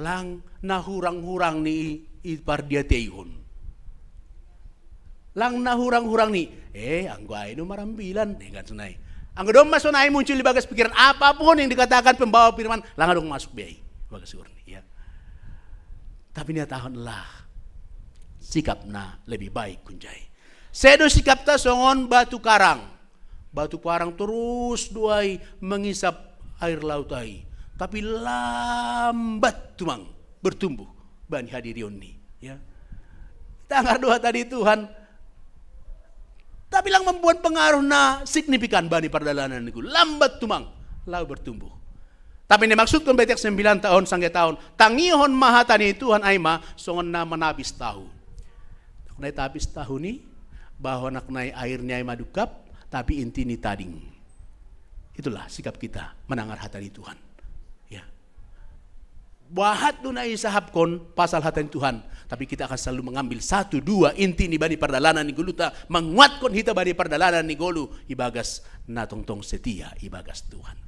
Lang na hurang-hurang ni i, i pardiateihon. Lang na hurang-hurang ni, eh, anggo ai do marambilan, eh, kan sonai. Anggo domma sonai muncul ibagas pikiran, apapun yang dikatakan pembawa firman, lang adong masuk be i bagas uhur ni, ya. Tapi niatahonlah sikap na lebih baik hunjai. Sedo sikapta songon batu karang. Batu karang torus do ai mengisap air laut ai, tapi lambat tumang bertumbuh bani hadirion ni, ya. Tangar do hata ni Tuhan. Tapi lang mamboan pengaruh na signifikan bani pardalanan ni goluh. Lambat tumang laho bertumbuh. Tapi na imaksudkon bait yang sembilan tahun, sanggah tahun, tangihon ma hata ni Tuhan ai ma songon na manapis tahu. Nai tapis tahu ni, bahwa nang nai air ni ai madungkap, tapi inti ni tading. Itulah sikap kita mendengar hata ni Tuhan. Ya. Bahat do na isahapkon pasal hata ni Tuhan, tapi kita akan selalu mengambil satu dua inti ni bani pardalanan ni goluhta, menguatkan hita bani pardalanan ni goluh ibagas na tongtong setia ibagas Tuhan.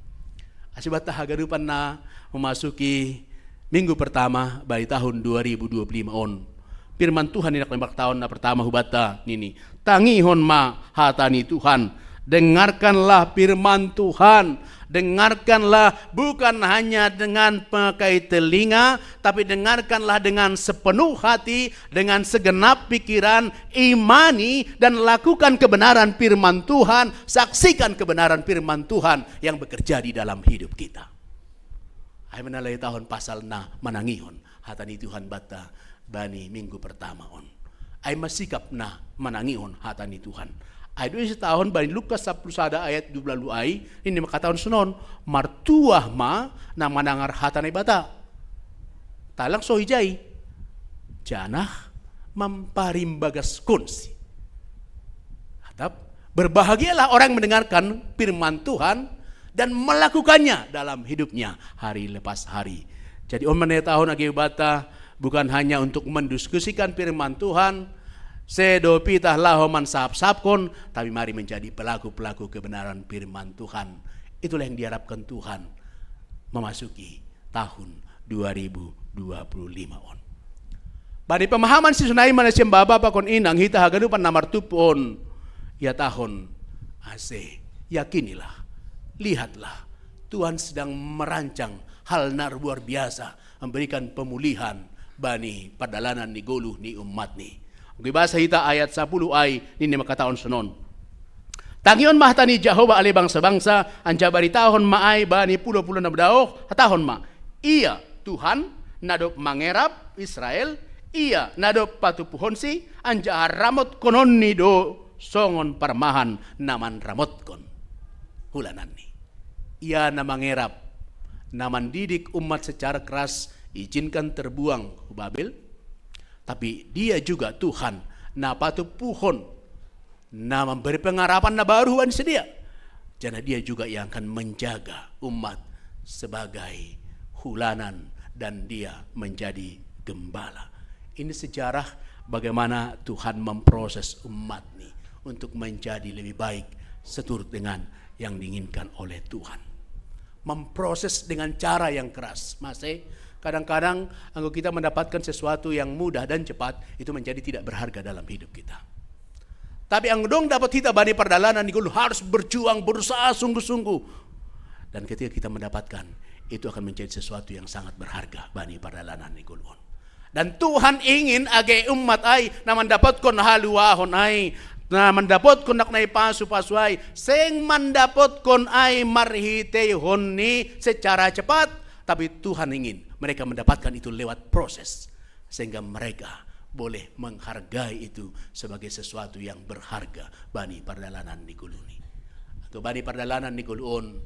Ase banta haganupan na memasuki minggu pertama bani tahun dua ribu dua puluh lima on. Firman Tuhan ini, tahun na pertama hubata nini. Tangihon ma hata ni Tuhan. Dengarkanlah firman Tuhan. Dengarkanlah, bukan hanya dengan pakai telinga, tapi dengarkanlah dengan sepenuh hati, dengan segenap pikiran, imani dan lakukan kebenaran firman Tuhan, saksikan kebenaran firman Tuhan yang bekerja di dalam hidup kita. Ai manalai tahun pasal na manangihon hata ni Tuhan bata bani minggu pertama on. Ai masikap na manangihon hata ni Tuhan. Ai do isi tahun bani Lukas sapuluh sada ayat dua puluh ai, ini makatahon sonon, martuah ma na manangar hata Naibata. Talang so hijai, janah mamparimbagaskonsi. Atap, berbahagialah orang yang mendengarkan firman Tuhan dan melakukannya dalam hidupnya hari lepas hari. Jadi on manatahon age bata bukan hanya untuk mendiskusikan firman Tuhan, sedo pitah laho mansahap-sahapkon, tapi mari menjadi pelaku-pelaku kebenaran firman Tuhan. Itulah yang diharapkan Tuhan memasuki tahun dua ribu dua puluh lima on. Bani pemahaman si sonai manasiam bapa pakon inang hita haganupan na martumpu on, ia tahun ase, yakinilah, lihatlah, Tuhan sedang merancang hal na luar biasa, memberikan pemulihan bani pardalanan ni goluh ni umatni. Anggo ibasa hita ayat sapuluh ai, nini makatahon sonon. Tangihon ma hata ni Jahowa ale bangsa-bangsa, anjaha baritahon ma ai bani pulo-pulo na madaoh, hatahon ma: Ia, Tuhan, na dob mangerap Israel, Ia na dob patumpuhonsi, anjaha ramotkononni do songon parmahan na manramotkon hulananni. Ia na mangerap, na mandidik umat secara keras, izinkan terbuang hu Babel, tapi Dia juga Tuhan na patumpuhon, na memberi pengharapan na baru bani sidea. Janah Dia juga yang akan menjaga umat sebagai hulanan dan Dia menjadi gembala. Ini sejarah bagaimana Tuhan memproses umatni untuk menjadi lebih baik seturut dengan yang diinginkan oleh Tuhan. Memproses dengan cara yang keras. Mase, kadang-kadang anggo kita mendapatkan sesuatu yang mudah dan cepat, itu menjadi tidak berharga dalam hidup kita. Tapi anggo dong dapot hita bani pardalanan ni goluh, harus berjuang, berusaha sungguh-sungguh. Dan ketika kita mendapatkan, itu akan menjadi sesuatu yang sangat berharga bani pardalanan ni goluh on. Dan Tuhan ingin age umat ai na mandapotkon haluahon ai, na mandapotkon nang na ipasu-pasu ai, seng mandapotkon ai marhiteihon ni secara cepat, tapi Tuhan ingin mereka mendapatkan itu lewat proses, sehingga mereka boleh menghargai itu sebagai sesuatu yang berharga bani pardalanan ni goluhni. Atau bani pardalanan ni goluh on,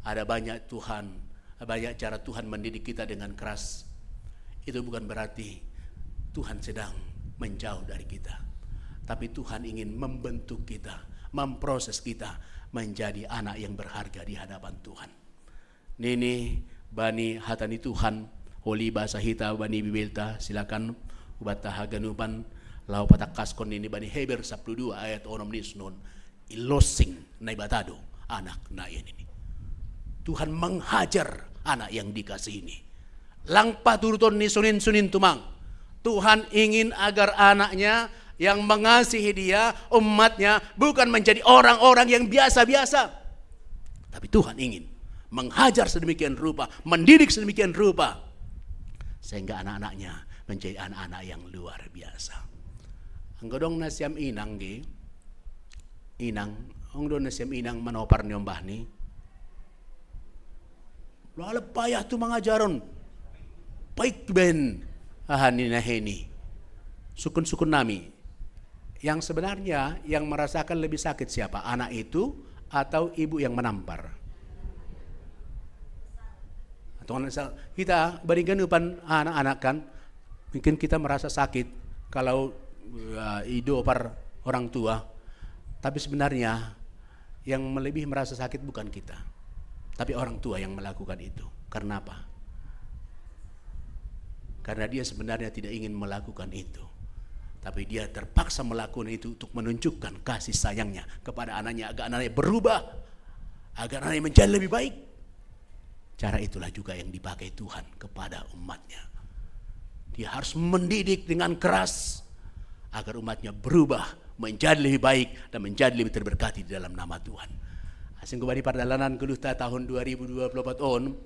ada banyak Tuhan, banyak cara Tuhan mendidik kita dengan keras. Itu bukan berarti Tuhan sedang menjauh dari kita, tapi Tuhan ingin membentuk kita, memproses kita menjadi anak yang berharga di hadapan Tuhan. Nini bani hata ni Tuhan, holi basa hita bani Bibelta, silakan hubanta haganupan laho patangkaskon nini bani Heber sapuluh dua ayat onom ni sonon. Ilosing Naibata do anak na ia nini. Tuhan menghajar anak yang dikasihi ni. Lang paturuton ni sonin-sonin tumang. Tuhan ingin agar anaknya yang mengasihi dia, umatnya, bukan menjadi orang-orang yang biasa-biasa. Tapi Tuhan ingin menghajar sedemikian rupa, mendidik sedemikian rupa, sehingga anak-anaknya menjadi anak-anak yang luar biasa. Anggo dong nasiam inang ge, inang, anggo dong nasiam inang manopar ni ombahni. Laho ale payah tu mangajaron. Paik ben aha ni naheni. Sukun-sukun nami. Yang sebenarnya yang merasakan lebih sakit siapa? Anak itu atau ibu yang menampar? Atau anak sa-, kita bandingkan depan anak-anak kan, mungkin kita merasa sakit kalau, ya, ido par orang tua. Tapi sebenarnya yang lebih merasa sakit bukan kita, tapi orang tua yang melakukan itu. Karena apa? Karena dia sebenarnya tidak ingin melakukan itu, tapi dia terpaksa melakukan itu untuk menunjukkan kasih sayangnya kepada anaknya, agar anaknya berubah, agar anaknya menjadi lebih baik. Cara itulah juga yang dipakai Tuhan kepada umatnya. Dia harus mendidik dengan keras agar umatnya berubah menjadi lebih baik dan menjadi lebih terberkati di dalam nama Tuhan. Asing ku bani pardalanan guluhta tahun dua ribu dua puluh empat on.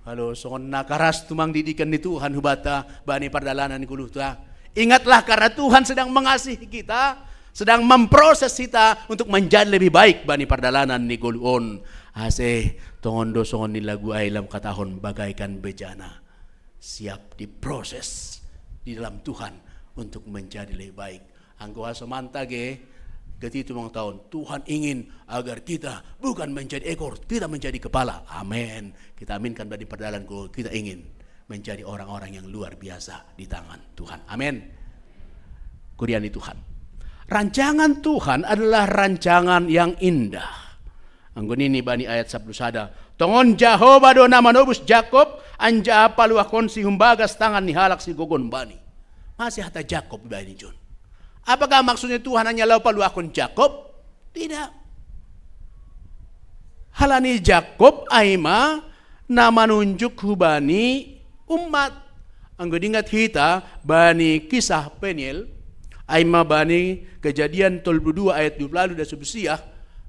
Halo, songon na karas tumang didikan ni Tuhan hubata bani pardalanan guluhta. Ingatlah, karena Tuhan sedang mengasihi kita, sedang memproses kita untuk menjadi lebih baik bani pardalanan ni goluh on. Ase tongon do songon ni lagu ai lam katahon bagaikan bejana. Siap diproses di dalam Tuhan untuk menjadi lebih baik. Anggo hasomanta ge, gati tumang tahun, Tuhan ingin agar kita bukan menjadi ekor, kita menjadi kepala. Amin. Kita aminkan bani pardalanan goluh, kita ingin menjadi orang-orang yang luar biasa di tangan Tuhan. Amin. Kuria ni Tuhan. Rancangan Tuhan adalah rancangan yang indah. Anggo nini bani ayat sapuluh sada, tongon Jahowa do na manobus Jakob, anjaha paluahkonsi humbagas tangan ni halak sigogon bani. Mase hata Jakob bani jon? Apakah maksudnya Tuhan hanya laho paluahkon Jakob? Tidak. Halani Jakob ai ma na manunjuk hubani umat. Anggo diingat hita bani kisah Peniel, ai ma bani Kejadian tolu puluh dua ayat dua puluh lalu dan seterusnya,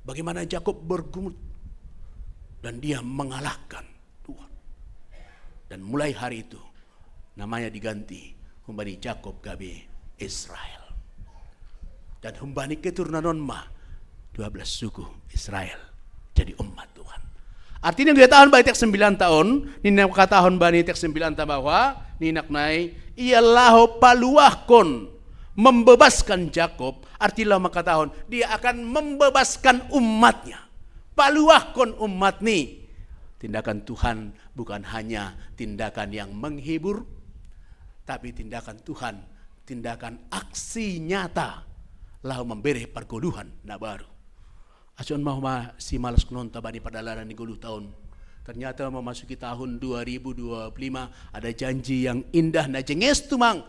bagaimana Jakob bergumul dan dia mengalahkan Tuhan. Dan mulai hari itu namanya diganti humbani Jakob gabe Israel. Dan humbani keturunan on ma dua belas suku Israel jadi umat Tuhan. Artinya dia tahun bani teks sembilan tahun, nina katahon bani teks sembilan tahun bahwa ninak nai ia laho paluahkon, membebaskan Jakob, arti laho mengkatahon dia akan membebaskan umatnya. Paluahkon umat ni. Tindakan Tuhan bukan hanya tindakan yang menghibur, tapi tindakan Tuhan, tindakan aksi nyata laho mambere pargoluhan na baru. Ase on ma homa simalaskononta bani pardalanan ni goluh tahun. Ternyata memasuki tahun dua ribu dua puluh lima ada janji yang indah na jenges tumang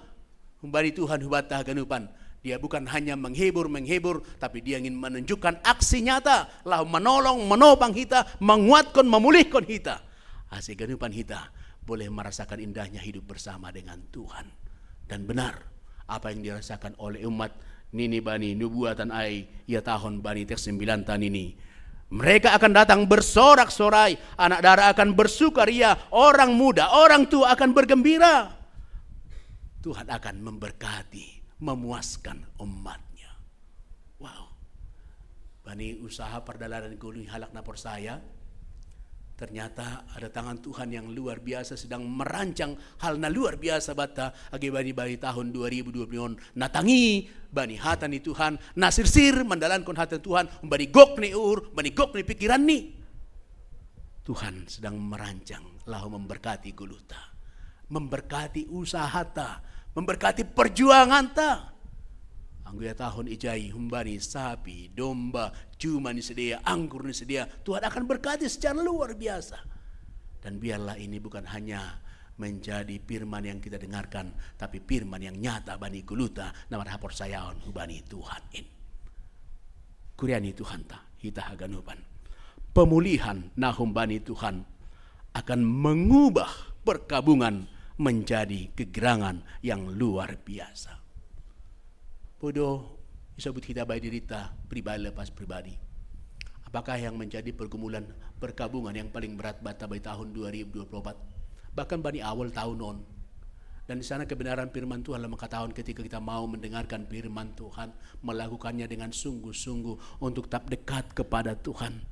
humbani Tuhan hubanta haganupan. Dia bukan hanya menghibur, menghibur, tapi dia ingin menunjukkan aksi nyata, laho menolong, menopang hita, menguatkan, memulihkan hita. Ase ganupan hita boleh merasakan indahnya hidup bersama dengan Tuhan. Dan benar, apa yang dirasakan oleh umat nini bani nubuatan ai ia tahun bani teks sembilan tahun ini. Mereka akan datang bersorak-sorai, anak dara akan bersukaria, orang muda, orang tua akan bergembira. Tuhan akan memberkati, memuaskan umatnya. Wow. Bani usaha pardalanan goluh ni halak na porsaya, ternyata ada tangan Tuhan yang luar biasa sedang merancang hal na luar biasa banta age bani bani tahun dua ribu dua puluh on na tangi bani hata ni Tuhan, na sirsir mandalankon hata ni Tuhan, bani gok ni uhur, bani gok ni pikiran ni. Tuhan sedang merancang laho memberkati goluhta, memberkati usahata, memberkati perjuanganta. Anggo ia tahun ijai humbani sapi, domba, juma ni sidea, anggur ni sidea, Tuhan akan berkati secara luar biasa. Dan biarlah ini bukan hanya menjadi firman yang kita dengarkan, tapi firman yang nyata bani goluhta na marhaporsayaon hubani Tuhan in. Kuria ni Tuhanta hita haganupan. Pemulihan na humbani Tuhan akan mengubah perkabungan menjadi kegerangan yang luar biasa. Boi do isabut hita bani dirita pribadi lepas pribadi. Apakah yang menjadi pergumulan perkabungan yang paling berat banta bani tahun dua ribu dua puluh empat? Bahkan bani awal tahun on. Dan di sana kebenaran firman Tuhan laho mengkatahon ketika kita mau mendengarkan firman Tuhan, melakukannya dengan sungguh-sungguh untuk tetap dekat kepada Tuhan.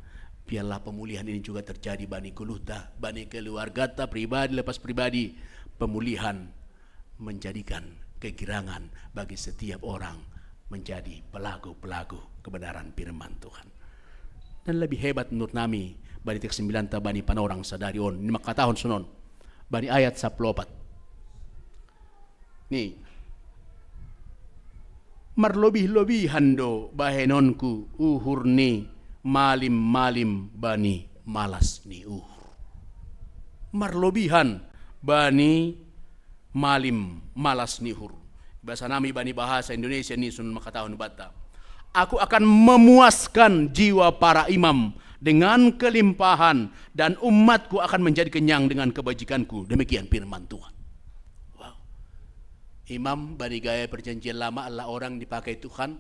Biarlah pemulihan ini juga terjadi bani goluhta, bani keluargata pribadi lepas pribadi. Pemulihan menjadikan kegirangan bagi setiap orang menjadi pelaku-pelaku kebenaran firman Tuhan. Dan lebih hebat menurut nami, bani teks sembilan tahun bani panorang sadari on, nima katahon sonon, bani ayat sapuluh opat. Ni, marlobih-lobihan do bahenonku uhur ni malim-malim bani malas ni uhur. Marlobihan bani malim malas ni uhur. Bahasa nami bani bahasa Indonesia ni sun mengatakan bata. Aku akan memuaskan jiwa para imam dengan kelimpahan, dan umatku akan menjadi kenyang dengan kebajikanku. Demikian firman Tuhan. Wow. Imam bani gaya Perjanjian Lama adalah orang dipakai Tuhan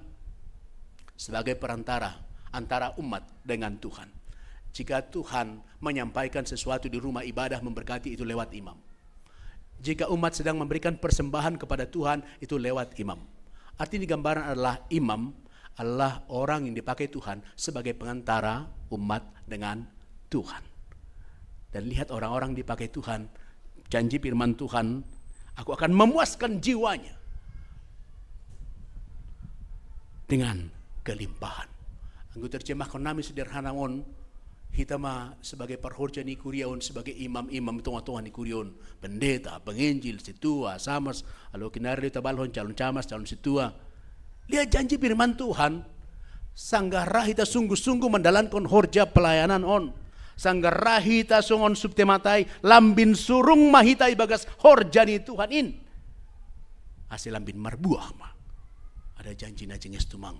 sebagai perantara antara umat dengan Tuhan. Jika Tuhan menyampaikan sesuatu di rumah ibadah, memberkati, itu lewat imam. Jika umat sedang memberikan persembahan kepada Tuhan, itu lewat imam. Artinya, gambaran adalah imam adalah orang yang dipakai Tuhan sebagai pengantara umat dengan Tuhan. Dan lihat, orang-orang dipakai Tuhan, janji firman Tuhan, "Aku akan memuaskan jiwanya dengan kelimpahan." Anggo terjemahkon nami sederhana on, hita ma sebagai parhorja ni kuria on, sebagai imam-imam i tonga-tonga ni kuria on, pendeta, penginjil, sintua, samas, alo kinari tabalhon calon camas, calon sintua. Lihat janji firman Tuhan, sanggah ra hita sungguh-sungguh mandalankon horja pelayanan on, sanggah ra hita songon subte mata i, lambin surung ma hita ibagas horja ni Tuhan in. Ase lambin marbuah ma. Ada janji na jenges tumang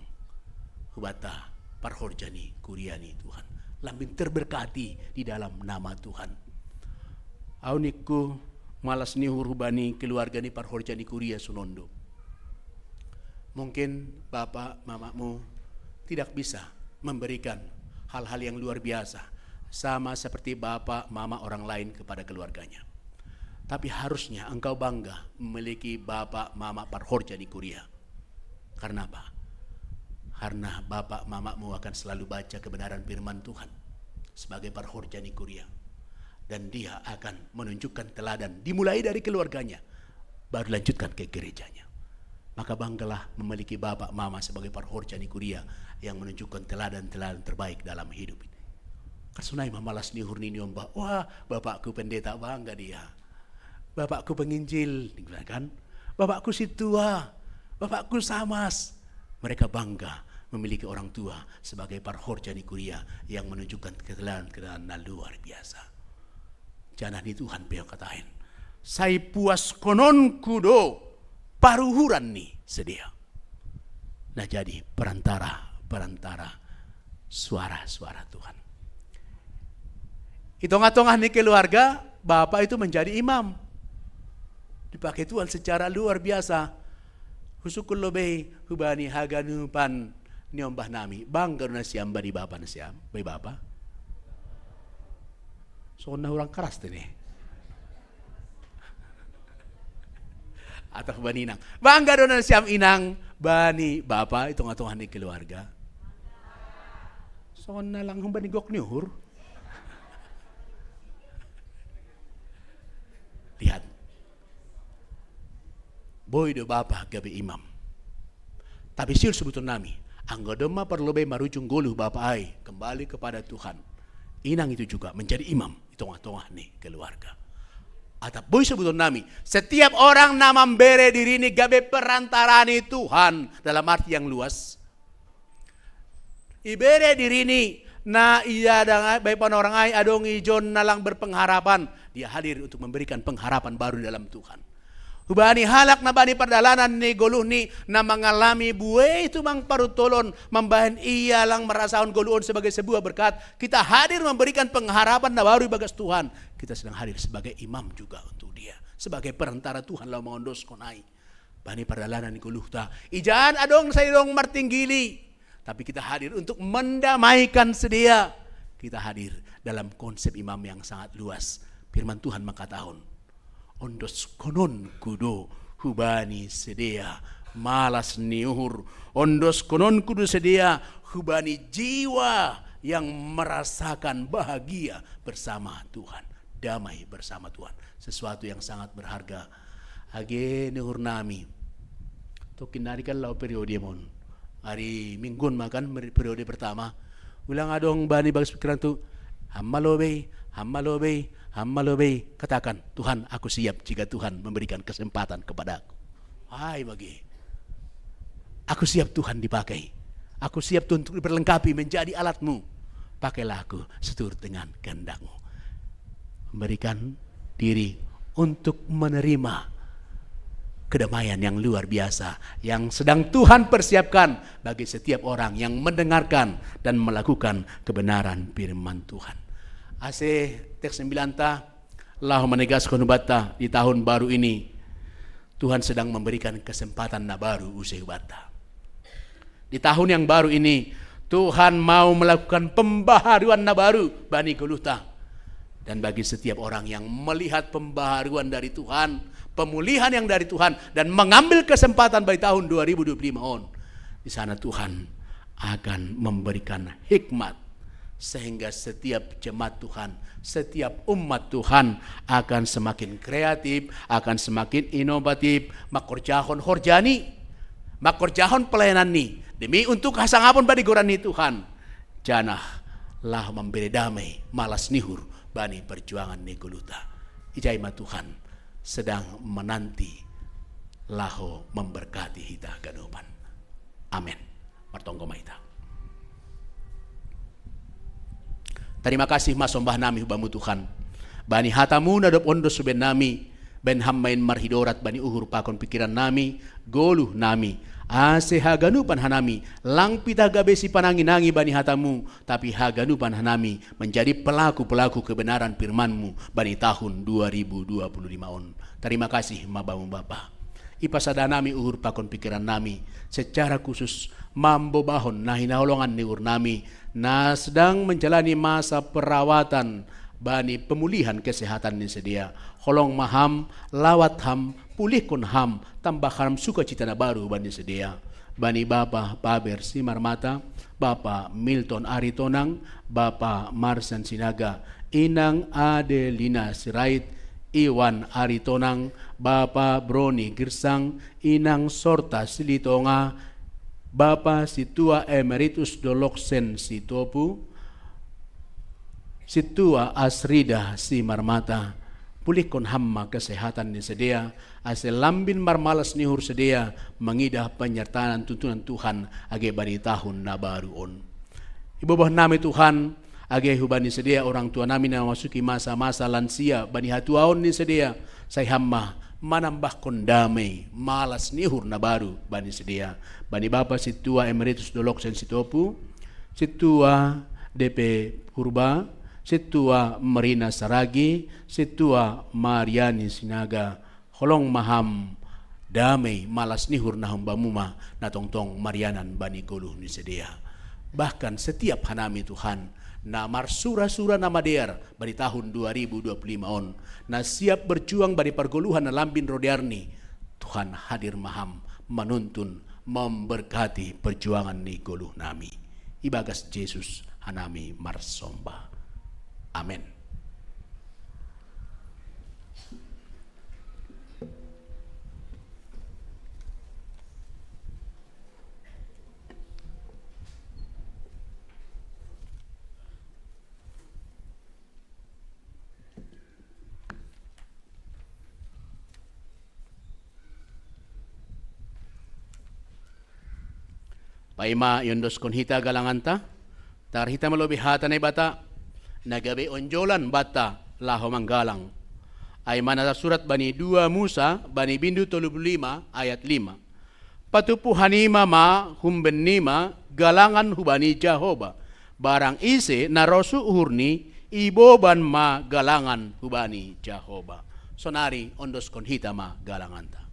hubata parhorja ni kuria ni Tuhan. Lambin terberkati di dalam nama Tuhan. Au ningku malas ni uhur hubani keluarga ni parhorja ni kuria songon on do. Mungkin bapak mamamu tidak bisa memberikan hal-hal yang luar biasa sama seperti bapak mama orang lain kepada keluarganya. Tapi harusnya engkau bangga memiliki bapak mama parhorja ni kuria. Karena apa? Karena bapak mamamu akan selalu baca kebenaran firman Tuhan sebagai parhorja ni kuria. Dan dia akan menunjukkan teladan, dimulai dari keluarganya, baru dilanjutkan ke gerejanya. Maka banggalah memiliki bapak mama sebagai parhorja ni kuria yang menunjukkan teladan-teladan terbaik dalam hidup ini. Kan sonai ma malas ni uhur ni niombah, "Wah, bapakku pendeta," bangga dia. "Bapakku penginjil," kan? "Bapakku sintua, bapakku samas." Mereka bangga memiliki orang tua sebagai parhorja ni kuria yang menunjukkan keteladan-keteladan na luar biasa. Janah ni Tuhan pe hukatahen, "Sai puaskononku do paruhuran ni sidea." Na jadi perantara, perantara suara-suara Tuhan. Di tengah-tengah ni keluarga, bapak itu menjadi imam. Dipakai Tuhan secara luar biasa. Husungkun lobei hubani haganupan niombah nami. Bangga do nasiam bani bapa nasiam, bani bapa. Songon na hurang keras tene. Atau bani inang. Bangga do nasiam inang bani bapa di tengah-tengah ni keluarga. Songon na lang humbani gok ni uhur. Lihat. Boi do bapa gabe imam. Tapi sihol sebuton nami, anggo domma parlobei marujung goluh bapa ai kembali kepada Tuhan, inang itu juga menjadi imam di tengah-tengah ni keluarga. Atap boi sebuton nami, setiap orang na mambere dirini gabe perantara ni Tuhan dalam arti yang luas. Ibere dirini na ia dang baik panorang ai adong ijon na lang berpengharapan, dia hadir untuk memberikan pengharapan baru dalam Tuhan. Hubani halak na bani pardalanan ni goluh ni na mangalami buei tumang paruntolon, mambahen ia lang merasahon goluh on sebagai sebuah berkat, kita hadir memberikan pengharapan na baru ibagas Tuhan. Kita sedang hadir sebagai imam juga untuk dia, sebagai perantara Tuhan laho mangondoskon ai bani pardalanan ni goluhta. Ijaan adong sai dong martinggili, tapi kita hadir untuk mendamaikan sidea. Kita hadir dalam konsep imam yang sangat luas. Firman Tuhan mangkatahon, ondoskononku do hubani sidea malas ni uhur, ondoskononku do sidea hubani jiwa yang merasakan bahagia bersama Tuhan, damai bersama Tuhan. Sesuatu yang sangat berharga. Age ni uhur nami, tongkin nari kan laho periode mon. Ari Minggu on ma kan meri-, periode pertama. Ulang adong bani bagas pikiran tu, "Ham ma lobei, ham ma lobei, ham ma lobei." Katakan, "Tuhan, aku siap jika Tuhan memberikan kesempatan kepadaku." Ai bage. "Aku siap Tuhan dipakai. Aku siap Tuhan untuk diperlengkapi menjadi alatmu. Pakailah aku seturut dengan kehendakmu." Memberikan diri untuk menerima kedamaian yang luar biasa yang sedang Tuhan persiapkan bagi setiap orang yang mendengarkan dan melakukan kebenaran firman Tuhan. Ase teks sembilanta laho manegaskon hubanta di tahun baru ini, Tuhan sedang memberikan kesempatan na baru use hu banta. Di tahun yang baru ini, Tuhan mau melakukan pembaharuan na baru bani goluhta. Dan bagi setiap orang yang melihat pembaharuan dari Tuhan, pemulihan yang dari Tuhan, dan mengambil kesempatan bagi tahun dua ribu dua puluh lima on, di sana Tuhan akan memberikan hikmat sehingga setiap jemaat Tuhan, setiap umat Tuhan akan semakin kreatif, akan semakin inovatif, mangkorjahon horja ni, mangkorjahon pelayanan ni, demi untuk hasangapon bani goran ni Tuhan. Janah laho mambere damai, malas ni uhur bani perjuangan ni goluhta. Ijai ma Tuhan sedang menanti laho memberkati hita ganupan. Amen. Martonggo ma hita. Tarima kasih ma sombah nami hu Bamu Tuhan, bani hata-Mu na dob ondos hu bahen nami, bahen Ham ma in marhidorat bani uhur pakon pingkiran nami, goluh nami, ase haganupan hanami lang pitah gabe sipanangi-nangi bani hata-Mu, tapi haganupan hanami menjadi pelaku-pelaku kebenaran firman-Mu bani tahun dua ribu dua puluh lima on. Tarima kasih ma Bamu Bapa. Ipasada nami uhur pakon pingkiran nami secara khusus mambobahon na hinaholongan ni uhur nami, na sedang menjalani masa perawatan bani pemulihan kesehatan ni sidea. Holong ma Ham, lawat Ham, pulihkon Ham, tambahkon Ham sukacita na baru bani sidea. Bani Bapa Paber Simarmata, Bapa Milton Aritonang, Bapa Marsan Sinaga, Inang Adelina Sirait, Iwan Aritonang, Bapa Broni Girsang, Inang Sorta Silitonga, Bapa Situa Emeritus Doloksen Sitopu, Situa Asrida Simarmata, pulihkon Ham ma kesehatan ni sidea, ase lambin marmalas ni uhur sidea mangidah penyertaan tuntunan Tuhan age bani tahun na baru on. Ibotoh nami Tuhan, age hubani sidea orang tua nami na masuki masa-masa lansia bani hatuaon ni sidea, sai Ham ma manambahkon damai, malas ni uhur na baru bani sidea. Bani Bapa Situa Emeritus Doloksen Sitopu, Situa D P Purba, Situa Marina Saragi, Situa Mariani Sinaga, holong ma Ham damai, malas ni uhur na humbamu ma na tongtong marianan bani goluh ni sidea. Bahkan setiap hanami Tuhan, na marsura-sura na madear bani tahun dua ribu dua puluh lima on, na siap berjuang bani pargoluhan na lambin ro dearni, Tuhan hadir ma Ham manuntun, memberkati perjuangan ni goluh nami. Ibagas Jesus hanami marsomba. Amen. Paima iondoskon hita galanganta, tagar hita ma lobei hata Naibata, na gabe onjolan banta laho manggalang. Ai ma na tarsurat bani dua Musa, bani bindu tolu puluh lima ayat lima. Patumpu hanima ma, humben nima galangan hubani Jahowa. Barang ise na rosuh uhurni, iboban ma galangan hubani Jahowa. Sonari ondoskon hita ma galanganta.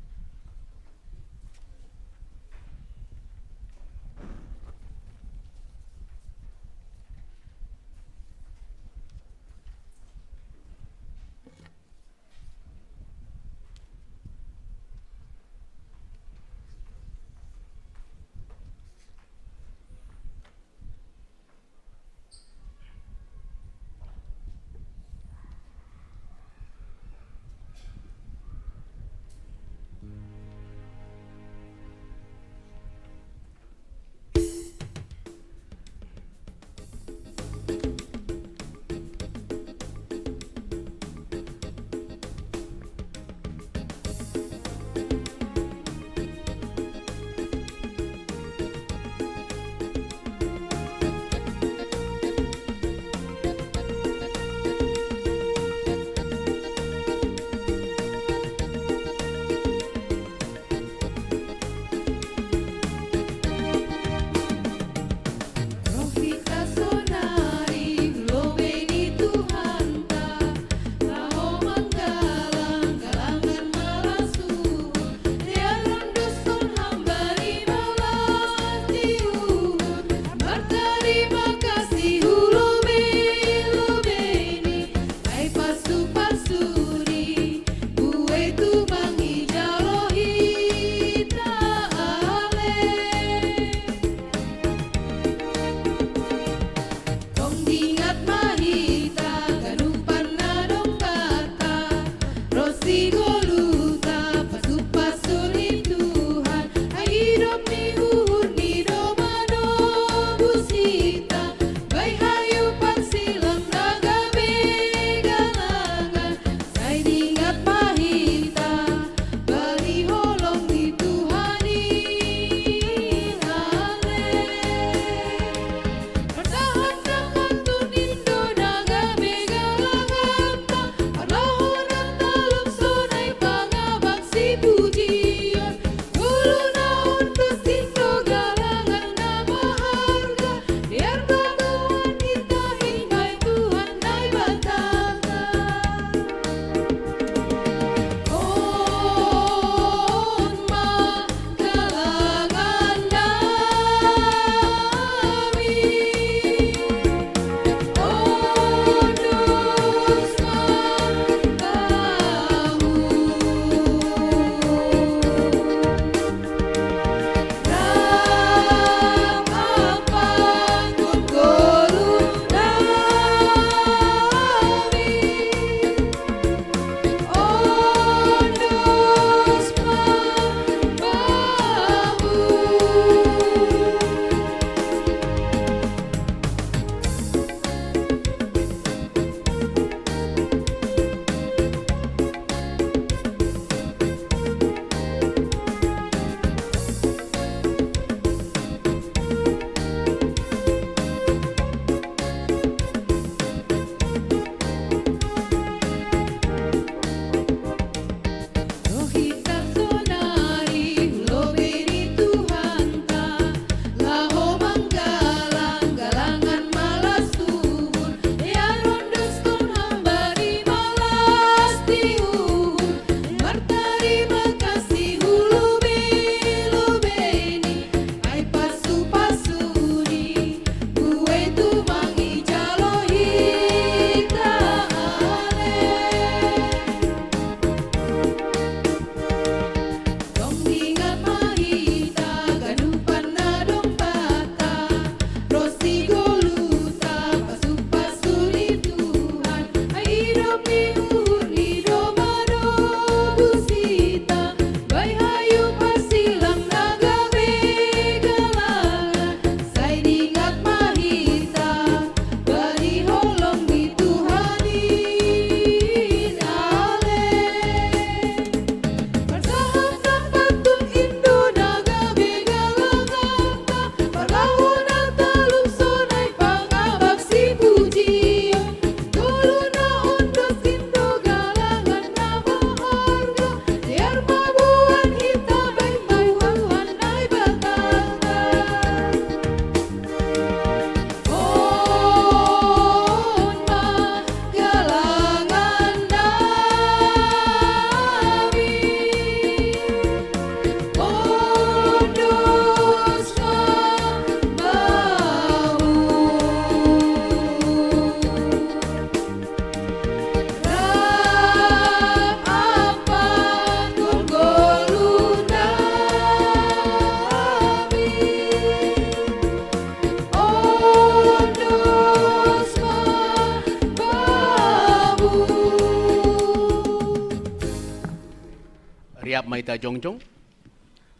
Siap ma hita jongjong.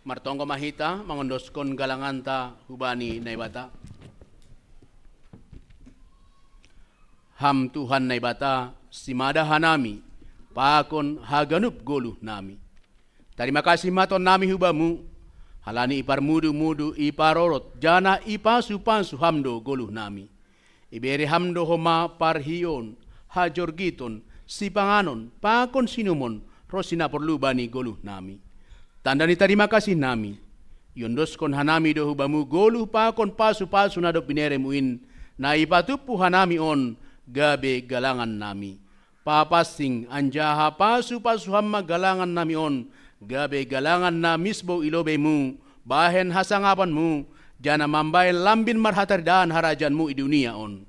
Martonggo ma hita mangondoskon galanganta hubani Naibata. Ham Tuhan Naibata, simada hanami pakon haganup goluh nami. Tarima kasih ma ton nami hubamu, halani iparmudu-mudu, iparorot, janah ipasu-pasu ham do goluh nami. Ibere ham do homa parhion, hajorgiton, sipanganon, pakon sinumon, ronsi na porlu bani goluh nami. Tanda ni tarima kasih nami, iondoskon hanami do hubamu goluh pakon pasu-pasu na dob bineremu in, na ipatumpu hanami on gabe galangan nami. Papansing anjaha pasu-pasu ham ma galangan nami on, gabe galangan na misbou i lobeimu, bahen hasangaponmu, janah mambahen lambin marhataridaan harajaonmu i dunia on.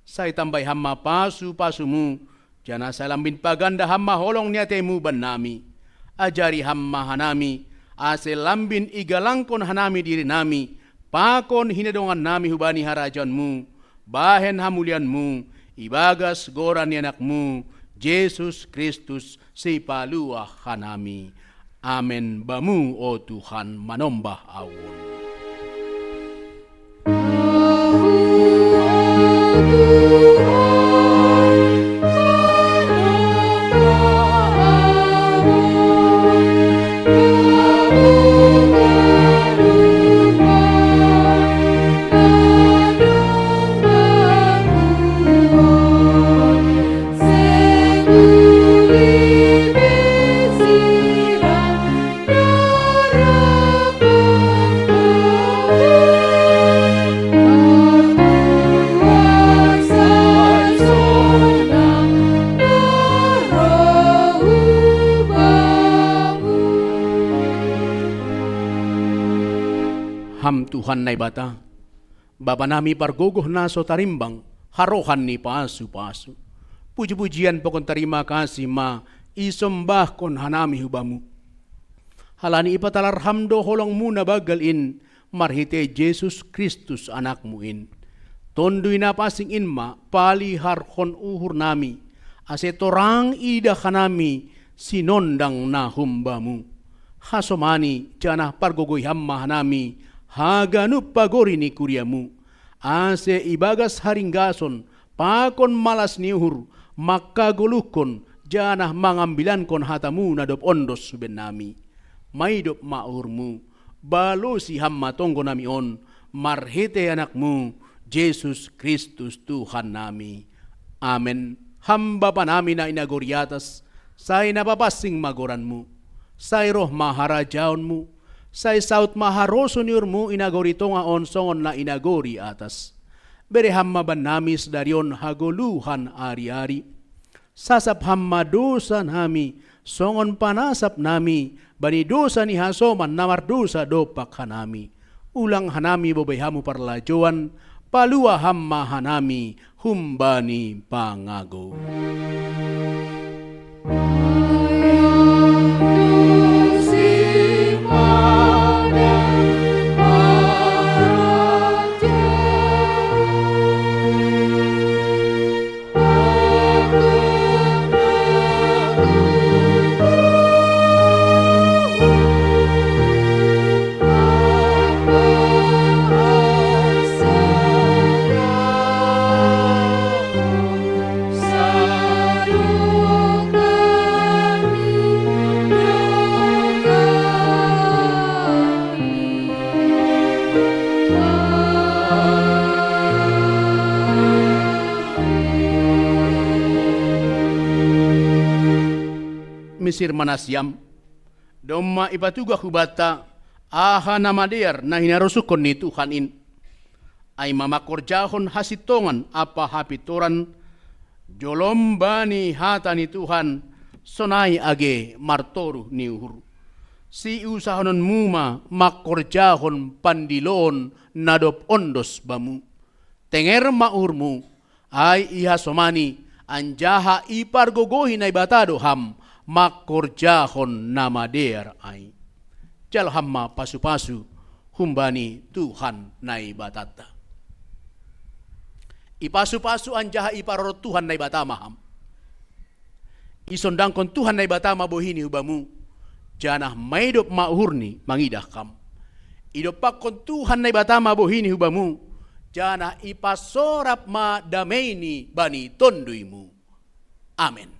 Sai tambai ham ma pasu-pasumu, janah sai lambin paganda ham ma holong ni ateimu bannami. Ajari ham ma hanami, ase lambin igalangkon hanami dirinami, pakon hinadongannami hubani harajaonmu, bahen hamulianmu, ibagas goran ni Anakmu, Jesus Kristus, Sipaluah hanami. Amen. Bamu, o Tuhan, manombah ahu on. Ham Tuhan Naibata, Bapa nami pargogoh na so tarimbang, harohan ni pasu-pasu. Puji-pujian pakon tarima kasih ma isombahkon hanami hu Bamu. Halani ipatalar Ham do holongMu na banggal in marhitei Jesus Kristus AnakMu in. Tonduy Napansing in ma paliharhon uhur nami, ase torang iidah hanami sinondang na hum Bamu. Hasomani janah pargogoi Ham ma hanami haganup pagori ni kuria-Mu, ase ibagas haringgason pakon malas ni uhur mangkagoluhkon janah mangambilankon hata-Mu na dob ondos hu bennami. Maidop ma uhur-Mu, balosi Ham ma tonggo nami on, marhitei AnakMu, Jesus Kristus Tuhan nami. Amen. Ham Bapa nami na i nagori atas, sai na papansing ma goran-Mu. Sai roh ma harajaon-Mu. Sai saud ma harosuh ni uhur-Mu i nagori tonga on songon na i nagori atas. Bere Ham ma bannami sadari on hagoluhan ari-ari. Sasap Ham ma dousa nami, songon panasap nami bani dousa ni hasoman na mardousa dompak hanami. Ulang hanami bobai Hamu parlajouan, paluah Ham ma hanami humbani pangago. Misir ma nasiam, domma ipatugah hubanta aha na madear na hinarosuhkon ni Tuhan in. Ai ma mangkorjahon hasintongan ampa hapintoran, jolom bani hata ni Tuhan, sonai age martoruh ni uhur. Siusahononmu ma mangkorjahon pandiloon na dob ondos bamu. Tenger ma uhurmu, ai ihasomani, anjaha ipargogohi Naibata do ham mangkorjahon na madear ai. Jalo ham ma pasu-pasu humbani Tuhan Naibatanta. Ipasu-pasu anjaha iparorot Tuhan Naibata ma ham. Isondangkon Tuhan Naibata ma bohini hu bamu, janah maidop ma uhurni mangidah Kam. Idompakkon Tuhan Naibata ma bohini hu Bamu, janah ipasorap ma dameiNi bani TonduyMu. Amen.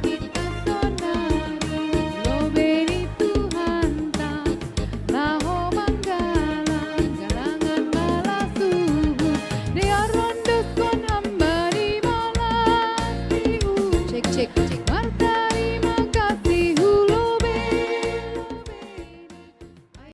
Hita sonari lobei ni Tuhanta, laho manggalang galangan malas suhut, diarondoskon hamba di malas ni uhur. Cek, cek, cek.